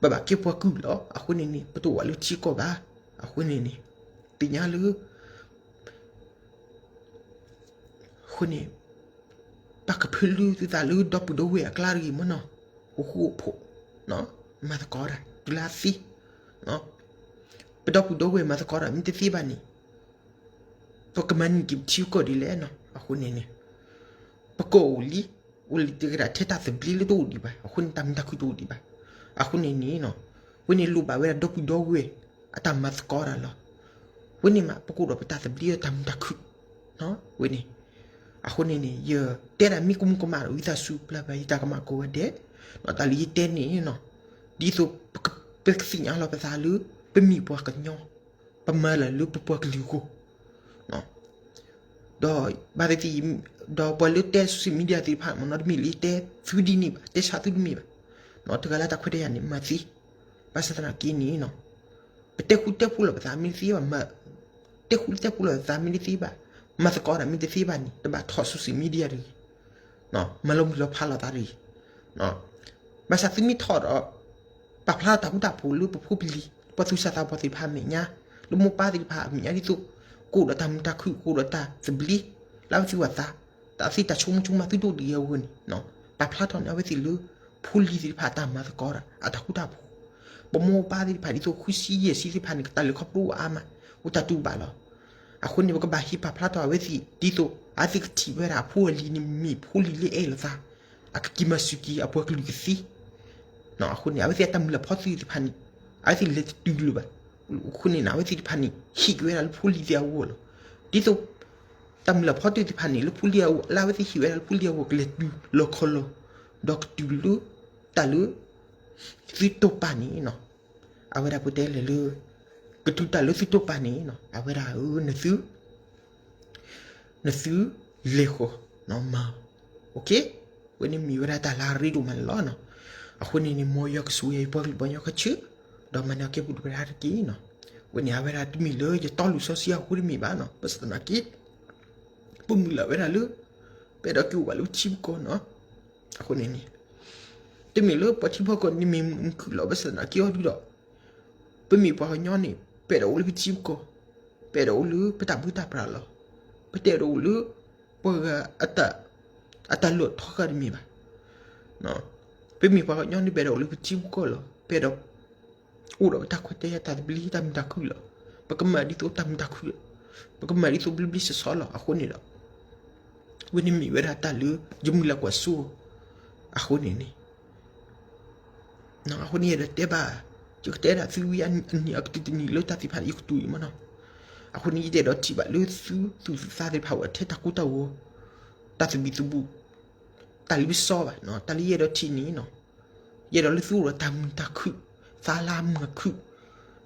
ပဘၣ်ကဲပှၤကုၢ်လီၤ. အဃိန့ၣ်န့ၣ် ပတအိၣ်ဘၣ်လၢထံကီၢ်ဘၣ်. အဃိန့ၣ်န့ၣ် သ့ၣ်ညါလၢ အဃိန့ၣ် ပကဖၢလၢသုသးလၢဒီပုၢ်ဒီဝဲၢ်အကျါတဂ့ၤမးနီၤ. အိၣ်ဃူအိၣ်ဖိး, မၤသကိးတၢ် တုၤလၢအသ့, ပဒီပုၢ်ဒီဝဲၢ်မၤသကိးတၢ်မ့ၢ်တသ့ဘၣ်န့ၣ် ပကမၤန့ၢ်က့ၤပထံပကီၢ်ဒ်လဲၣ်နီၤ. အဃိန့ၣ်န့ၣ် ပကအိၣ်လံ, အိၣ်လံတကဲဒၣ်ထဲတၢ်သဘျ့လၢတအိၣ်ဒံးဘၣ်. အဃိန့ၣ် တၢ်မုာ်တၢ်ခုၣ်တအိၣ်ဒံးဘၣ်. အဃိန့ၣ်န့ၣ် ဝဲန့ၣ်လိၣ်ဘၣ်ဝဲဒၣ်ဒီပုၢ်ဒီဝဲၢ် အတၢ်မၤသကိးတၢ်လီၤ. ဝဲန့ၣ်မး ပကအိၣ်ဒီးပတၢ်သဘျ့ဒီးတၢ်မုာ်တၢ်ခုၣ် ဝဲန့ၣ်. အဃိန့ၣ်န့ၣ် ယတဲဒၣ်မ့ၢ်ကမူကမၣ်ဒီး ဝံသးစူၤပျၢ်ဘၣ်ယတၢ်ကမၣ်ကိးဂၤဒဲး, တၢ်လၢယတဲန့ၣ်နီၤ, ဒ်သိး ပကသ့ၣ်ညါလီၤပသးလၢ ပမ့ၢ်ပှၤကညီ, ပမၤလၢ်လၢပပှၤကလုာ်အဂီၢ် ဒီးဘၣ်သ့ၣ်သ့ၣ်, ဒီးပှၤလၢတဲ social media သ့ၣ်တဖၣ်မ့ၢ်နီၤ တမ့ၢ်လၢတဲသုဒ်န့ၣ်ဘၣ်, တဲဆါသုတမ့ၢ်ဘၣ်, တဂၤလၢတၢ်ခွဲးတၢ်ယာ်န့ၣ် မၤသ့, ဘၣ်ဆၣ်သနာ်က့န့ၣ် ပတဲဃူတဲဖိးလီၤပသးမ့ၢ်တသ့ဘၣ်, တဲဃူတဲဖိးလီၤပသးမ့ၢ်တသ့ဘၣ်, မၤသကိးတၢ်မ့ၢ်တသ့ဘၣ်န့ၣ် တဘၣ်ထီၣ် social media တဂ့ၤ, မၤလီၤမုၢ်လီၤဖးလီၤသးတဂ့ၤ. ဘၣ်ဆၣ်သုမ့ၢ်ထီၣ်ဒီး ပာ်ဖျါတၢ်ဃူတၢ်ဖိးလၢပဖိပလံၤ, ပှၤသူၣ်စၢ်သးဘီၣ်သ့ၣ်တဖၣ်အမဲာ်ညါ, လၢမိၢ်ပၢ်သ့ၣ်တဖၣ်အမဲာ်ညါဒ်သိး ကအိၣ်ဒီးတၢ်မုာ်တၢ်ခုၣ် ကအိၣ်ဒီးတၢ်သဘျ့ လၢအဝဲသ့ၣ်အသး, တၢ်သ့တၢ်ဆိကမိၣ်ဆိကမးသုတအိၣ်ဒံးအဂီၢ်န့ၣ်, ပာ်ဖျါထီၣ်န့ၢ်အဝဲသ့ၣ်လၢ ဖိလံၤသ့ၣ်တဖၣ်အတၢ်မၤသကိးတၢ် အတၢ်ဃူတၢ်ဖိး, ပမိၢ်ပၢ်သ့ၣ်တဖၣ်ဒ်သိးဃုဆံယဲၢ်ဆံသ့ၣ်တဖၣ်န့ၣ် ကတၢ်လဲၤခီဖျိအိၣ်အါမး, အိၣ်တၢ်တူၢ်ဘၣ်လီၤ. အဃိန့ၣ် ပကဘၣ်ဟ့ၣ်ပာ်ဖျါထီၣ်အဝဲသ့ၣ် ဒ်သိးအဝဲသ့ၣ်ကထံၣ်ဝဲဒၣ်အဖိအလံၤန့ၣ် မ့ၢ်ဖိလံၤလၢအဲၣ်လီၤသး, အကက့ၤမၤစူၢ်က့ၤအပှၤကလုာ်ကသ့ အဃိန့ၣ် အဝဲသ့ၣ်အတၢ်မုၢ်လၢ်ဖီသုးသ့ၣ်တဖၣ်န့ၣ် အဝဲသ့ၣ်လဲၤတတုၤလၢၤဘၣ်. အဃိန့ၣ် အဝဲသ့ၣ်တဖၣ်န့ၣ် ဟံးက့ၤဝဲဒၣ်လၢဖိလံၤသ့ၣ်အဂီၢ်လီၤ. ဒ်သိး တၢ်မုၢ်လၢ်ဖီသုးသ့ၣ်တဖၣ်န့ၣ် လၢဖိလံၤအဂီၢ် လၢအဝဲသ့ၣ်ဟံးဝဲဒၣ်လၢဖိလံၤအဂီၢ် ကလဲၤတုၤလီၤခီလီၤ, ဒီးကတုၤလၢ တၢ်လၢ သုတိာ်ပာ်န့ၣ်နီၤ. အဝဲဒၣ်ပတဲလဲၣ်လၢ ကတုၤတၢ်လၢသုတိာ်ပာ်န့ၣ်နီၤ အဝဲဒၣ်ဧၢ နသု နသုလဲၤဃီၤ မၤ ဝဲန့ၣ်မ့ၢ်ဝဲဒၣ်တၢ်လၢအရ့ဒိၣ်မးန့ၣ်လီၤ. အဃိန့ၣ်န့ၣ် မ်ယွၤကဆိၣ်ဂ့ၤယပှၤကလုာ်ပှၤကညီခဲဆ့, ဒီးမၤန့ၢ်က့ၤပဒုၣ်ပဒါတက့ၢ်နီၤ. ဝဲန့ၣ်အဝဲဒၣ်တမ့ၢ်လၢယတီလိၤစီဆှံအဃိတမ့ၢ်ဘၣ်နီၤ, ဘၣ်ဆၣ်သနာ်က့ ပမုၢ်လၢ်ဝဲဒၣ်လၢ ပအဲၣ်ဒိးက့ၤအိၣ်ဘၣ်လၢပထံပကီၢ်နီၤ. အဃိန့ၣ်န့ၣ် တမ့ၢ်လၢပှၤထံပှၤကီၢ်န့ၣ်မ့ၢ်မုာ်ခုၣ်လီၤ, ဘၣ်ဆၣ်သနာ်က့အီၤဒုဒီး ပမ့ၢ်ပှၤကညီန့ၣ် ပအဲၣ်ဒိးအိၣ်လၢပထံပကီၢ်, ပအဲၣ်ဒိးအိၣ်လၢပတၢ်ဘူၣ်တၢ်ပြးလီၤ. ပတအဲၣ်ဒိးအိၣ်လၢ ပှၤဂၤ အတၢ်လီၢ်ထီဃာ်တမ့ၢ်ဘၣ်. ပမ့ၢ်ပှၤကညီန့ၣ် ပအဲၣ်ဒိးအိၣ်လၢပထံပကီၢ်လီၤ. ပအဲၣ်ဒိး အိၣ်ဒီးပတၢ်ခွဲးတၢ်ယာ်တၢ်သဘျ့တၢ်မုာ်တၢ်ခုၣ်လီၤ. ပကမၤဒ်သိးတၢ်မုာ်တၢ်ခုၣ်လီၤ. ပကမၤဒ်သိးဘျ့ဘျ့ဆှီဆှီလီၤ. အဃိန့ၣ်ဒီး ဝဲန့ၣ်မ့ၢ်ဝဲဒၣ်တၢ်လၢ ယမုၢ်လၢ်ကွၢ်စိ အဃိန့ၣ်န့ၣ် အဃိန့ၣ်ယအဲၣ်ဒိးတဲဘၣ်, ယကတဲဒၣ်သုဝံၤအနံၣ်အကတၢၢ်တနံၣ်လၢတၢ်သ့ၣ်တဖၣ်န့ၣ် ယကတိၤအံၤမ့ၢ်နီၤ. အဃိန့ၣ် ယတအဲၣ်ဒိးထံၣ်ဘၣ်လၢသုသူၣ်သုသးသ့ၣ်တဖၣ်အိၣ်ထဲတၢ်ကိၢ်တၢ်ဂီၤ, တၢ်သဘံၣ်သဘုၣ်, တၢ်လ့ပစီဘၣ်. တၢ်လၢယအဲၣ်ဒိးထံၣ်န့ၣ်နီၤ, ယအဲၣ်ဒိးလၢသုအိၣ်ဒီးတၢ်မုာ်တၢ်ခုၣ်, သးလၢအမုာ်အခုၣ်,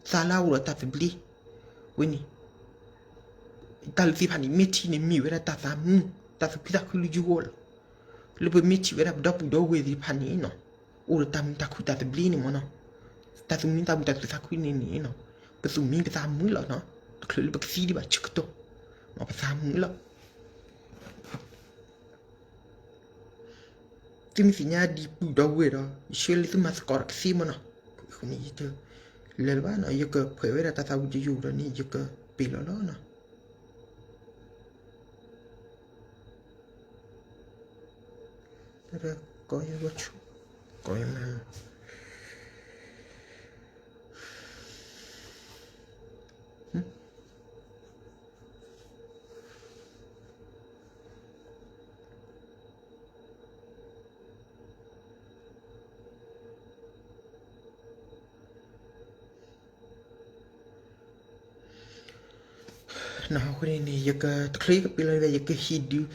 သးလၢအအိၣ်ဒီးတၢ်သဘျ့, ဝဲန့ၣ် တၢ်လၢသ့ၣ်တဖၣ်န့ၣ် မ့ၢ်ထံၣ်န့ၣ် မ့ၢ်ဝဲဒၣ်တၢ်သးမုာ်, တၢ်သူၣ်ခုသးခုလၢယဂီၢ်လီၤ. လၢပမ့ၢ်ထံၣ်ဝဲဒၣ်ပဒီပုၢ်ဒီဝဲၢ်သ့ၣ်တဖၣ်န့ၣ်နီၤ, အိၣ်ဒီးတၢ်မုာ်တၢ်ခုၣ်တၢ်သဘျ့န့ၣ်မ့ၢ်နီၤ, တၢ်သူၣ်မံတၢ်မုာ်တၢ်သူၣ်သးခုန့ၣ်န့ၣ်နီၤ, ပသူၣ်မံပသးမုာ်လီၤနီၤ, တချုးလၢပကသံဒံးဘၣ်ဆၢကတီၢ်, ပသးမုာ်လီၤ. သုမ့ၢ်သ့ၣ်ညါဒံးပုၢ်ဒီဝဲၢ်ဒီး ယဆှၢလၢသုမၤသကိးဒီးကသ့မ့ၢ်နီၤ, အဃိန့ၣ် ယတလဲၤလၢၤဘၣ်နီၤ, ယကဖှဲးဝဲဒၣ်တၢ်သးဝံၣ်တယုၢ်ဒီးန့ၣ် ယကပ့ၤလီၤလီၤနီၤ. တၢ်ကိးယဲၢ်ဘီဆူ, ကိးယဲၢ်မး နီၤ, အဃိန့ၣ်န့ၣ် ယကတချုးယကပ့ၤလီၤန့ၣ် ယကဟ့ၣ်ဒုး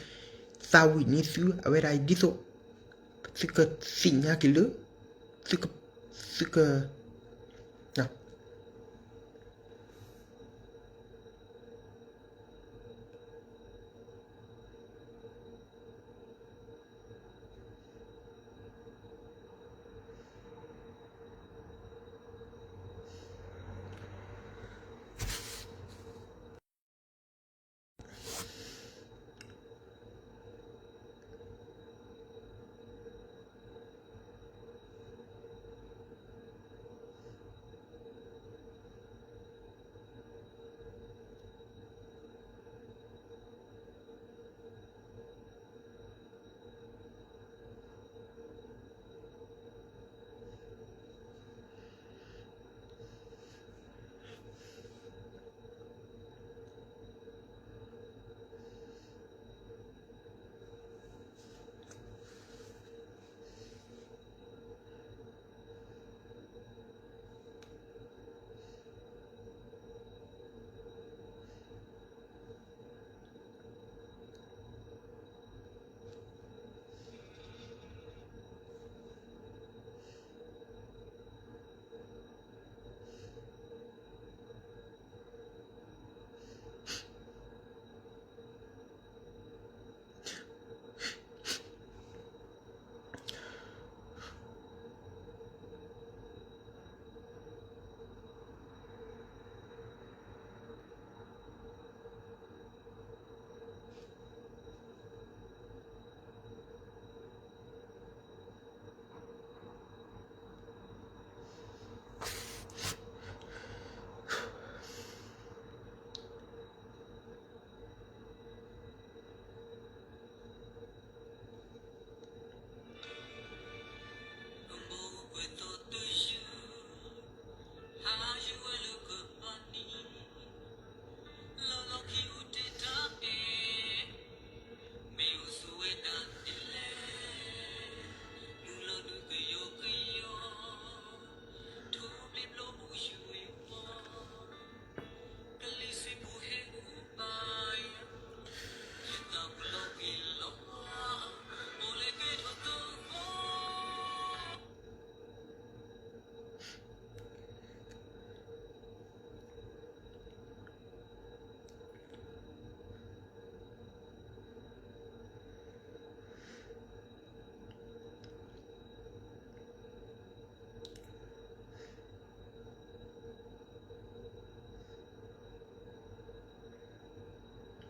သးဝံၣ်န့ၢ်သု အဝဲဒၣ်အံၤဒ်သိး သုကသ့ၣ်ညါက့ၤလၢ သုက သုက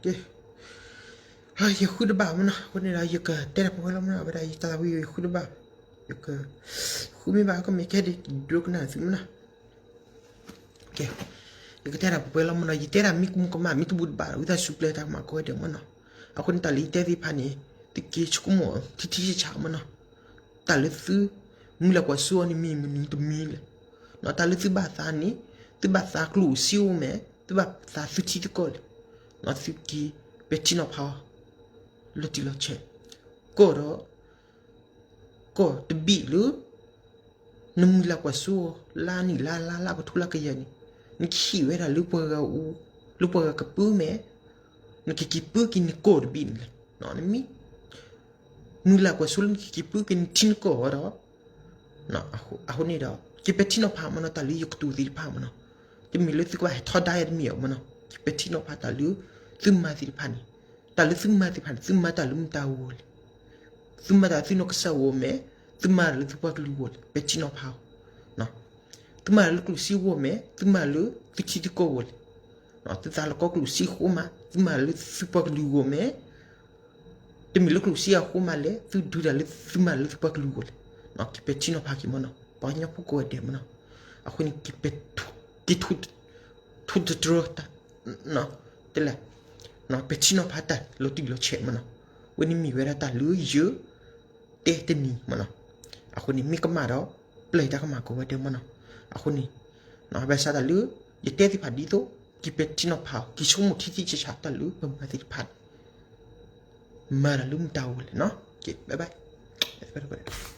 ကဲ, ယဃုတဘၣ်မနီၤ, အဃိန့ၣ်ဒီး ယကတဲတၢ်ပှဲၤပှဲၤလီၤမနီၤ, အဝဲဒၣ်ယတၢ်သးဝံၣ်ယဃုတဘၣ်, ယကဃုမ့ၢ်ဘၣ်ကမ့ၢ်ကဲဒ်ဒိကနၣ်သုမနီၤ. ကဲ, ယကတဲတၢ်ပှဲၤပှဲၤလီၤမနီၤ, ယတဲတၢ်မ့ၢ်ကမူၣ်ကမၣ် မ့ၢ်တဘူၣ်တဘၣ်ဒီး ဝံသးစူၤပျဲတၢ်ကမၣ်ကိးဂၤဒဲးမနီၤ. အဃိန့ၣ် တၢ်လၢယတဲသ့ၣ်တဖၣ်န့ၣ် သုက့ၤဆိကမိၣ်ထံထံဆးဆးမနီၤ. တၢ်လၢသု မုၢ်လၢ်ကွၢ်စိအီၤန့ၣ်မ့ၢ်မနုၤတမံၤလဲၣ်. တၢ်လၢသုဘၣ်သးန့ၣ် သုဘၣ်သးကျိၣ်စ့အိၣ်မ့ၢ် သုဘၣ်သးသုထံသုကီၢ်လဲၣ်. သုက့ၤပဲာ်ထံနီၤဖးအီၤ လီၤတံၢ်လီၤဆဲး, ကီၢ်ဒီး ကီၢ်တဘ့ၣ်လၢ နမုၢ်လၢ်ကွၢ်စိ လါနံၣ်လါလါလါကထိလါကယၤန့ၣ် နကဟံးဝဲဒၣ်လၢပှၤဂၤအူ, လၢပှၤဂၤကပၢၢ်မ့ၢ် နကက့ၤပၢၢ်က့ၤနကီၢ်တဘ့ၣ်န့ၣ်လဲၣ်. နမ့ၢ် မုၢ်လၢ်ကွၢ်စိလၢနကက့ၤပၢၢ်က့ၤနထံနကီၢ်အီၤဒီး အဃိန့ၣ်ဒီး က့ၤပဲာ်ထံနီၤဖးမနီၤ တၢ်လၢယကတိၤသ့ၣ်တဖၣ်မနီၤ. တမ့ၢ်လၢသုကဘၣ်ဟဲထီဒါယၤတမ့ၢ်အီၤမနီၤ. က့ၤပဲာ်ထံနီၤဖးတၢ်လၢ သုမၤသ့ၣ်တဖၣ်န့ၣ်, တၢ်လၢသုမၤသ့ၣ်တဖၣ်န့ၣ် သုမၤတၢ်လၢမတၤအဂီၢ်လဲၣ်. သုမၤတၢ်လၢသုနီၢ်ကစၢ်အဂီၢ်မ့ၢ် သုမၤတၢ်လၢသုပှၤကလုာ်အဂီၢ်လဲၣ်. ပဲာ်ထံနီၤဖးအီၤ. သုမၤတၢ်လၢကျိၣ်စ့အဂီၢ်မ့ၢ် သုမၤတၢ်လၢသုထံသုကီၢ်အဂီၢ်လဲၣ်. သုသးလီကီကျိၣ်စ့အဃိမး သုမၤတၢ်လၢသုပှၤကလုာ်အဂီၢ်မ့ၢ် တမ့ၢ်လၢကျိၣ်စ့အဃိမးလဲၣ် သုဒုးတၢ်လၢသုမၤတၢ်လၢသုပှၤကလုာ်အဂီၢ်လဲၣ်. က့ၤပဲာ်ထံနီၤဖးက့ၤမနီၤ ပှၤကညီဖိကိးဂၤဒဲးမနီၤ. အဃိန့ၣ် က့ၤပဲာ်ထူ က့ၤထူ ထူတတြၢ တၢ် တလဲၣ်, ပဲာ်ထံနီၤဖးတၢ်လီၤတံၢ်လီၤဆဲးမနီၤ. အဝဲန့ၣ်မ့ၢ်ဝဲဒၣ်တၢ်လၢယ တဲတနံၤမနီၤ. အဃိန့ၣ် မ့ၢ်ကမၣ်ဒီး ပျဲတၢ်ကမၣ်ကိးဂၤဒဲးမနီၤ. အဃိန့ၣ် ဘၣ်ဆၣ်တၢ်လၢ ယတဲသ့ၣ်တဖၣ်ဒ်သိး က့ၤပဲာ်ထံနီၤဖးအီၤ က့ၤဆိကမိၣ်ထံထံဆးဆးတၢ်လၢပမၤသ့ၣ်တဖၣ်န့ၣ် မၤတၢ်လၢမတၤအဂီၢ်လဲၣ်နီၤ. ကဲ bye bye.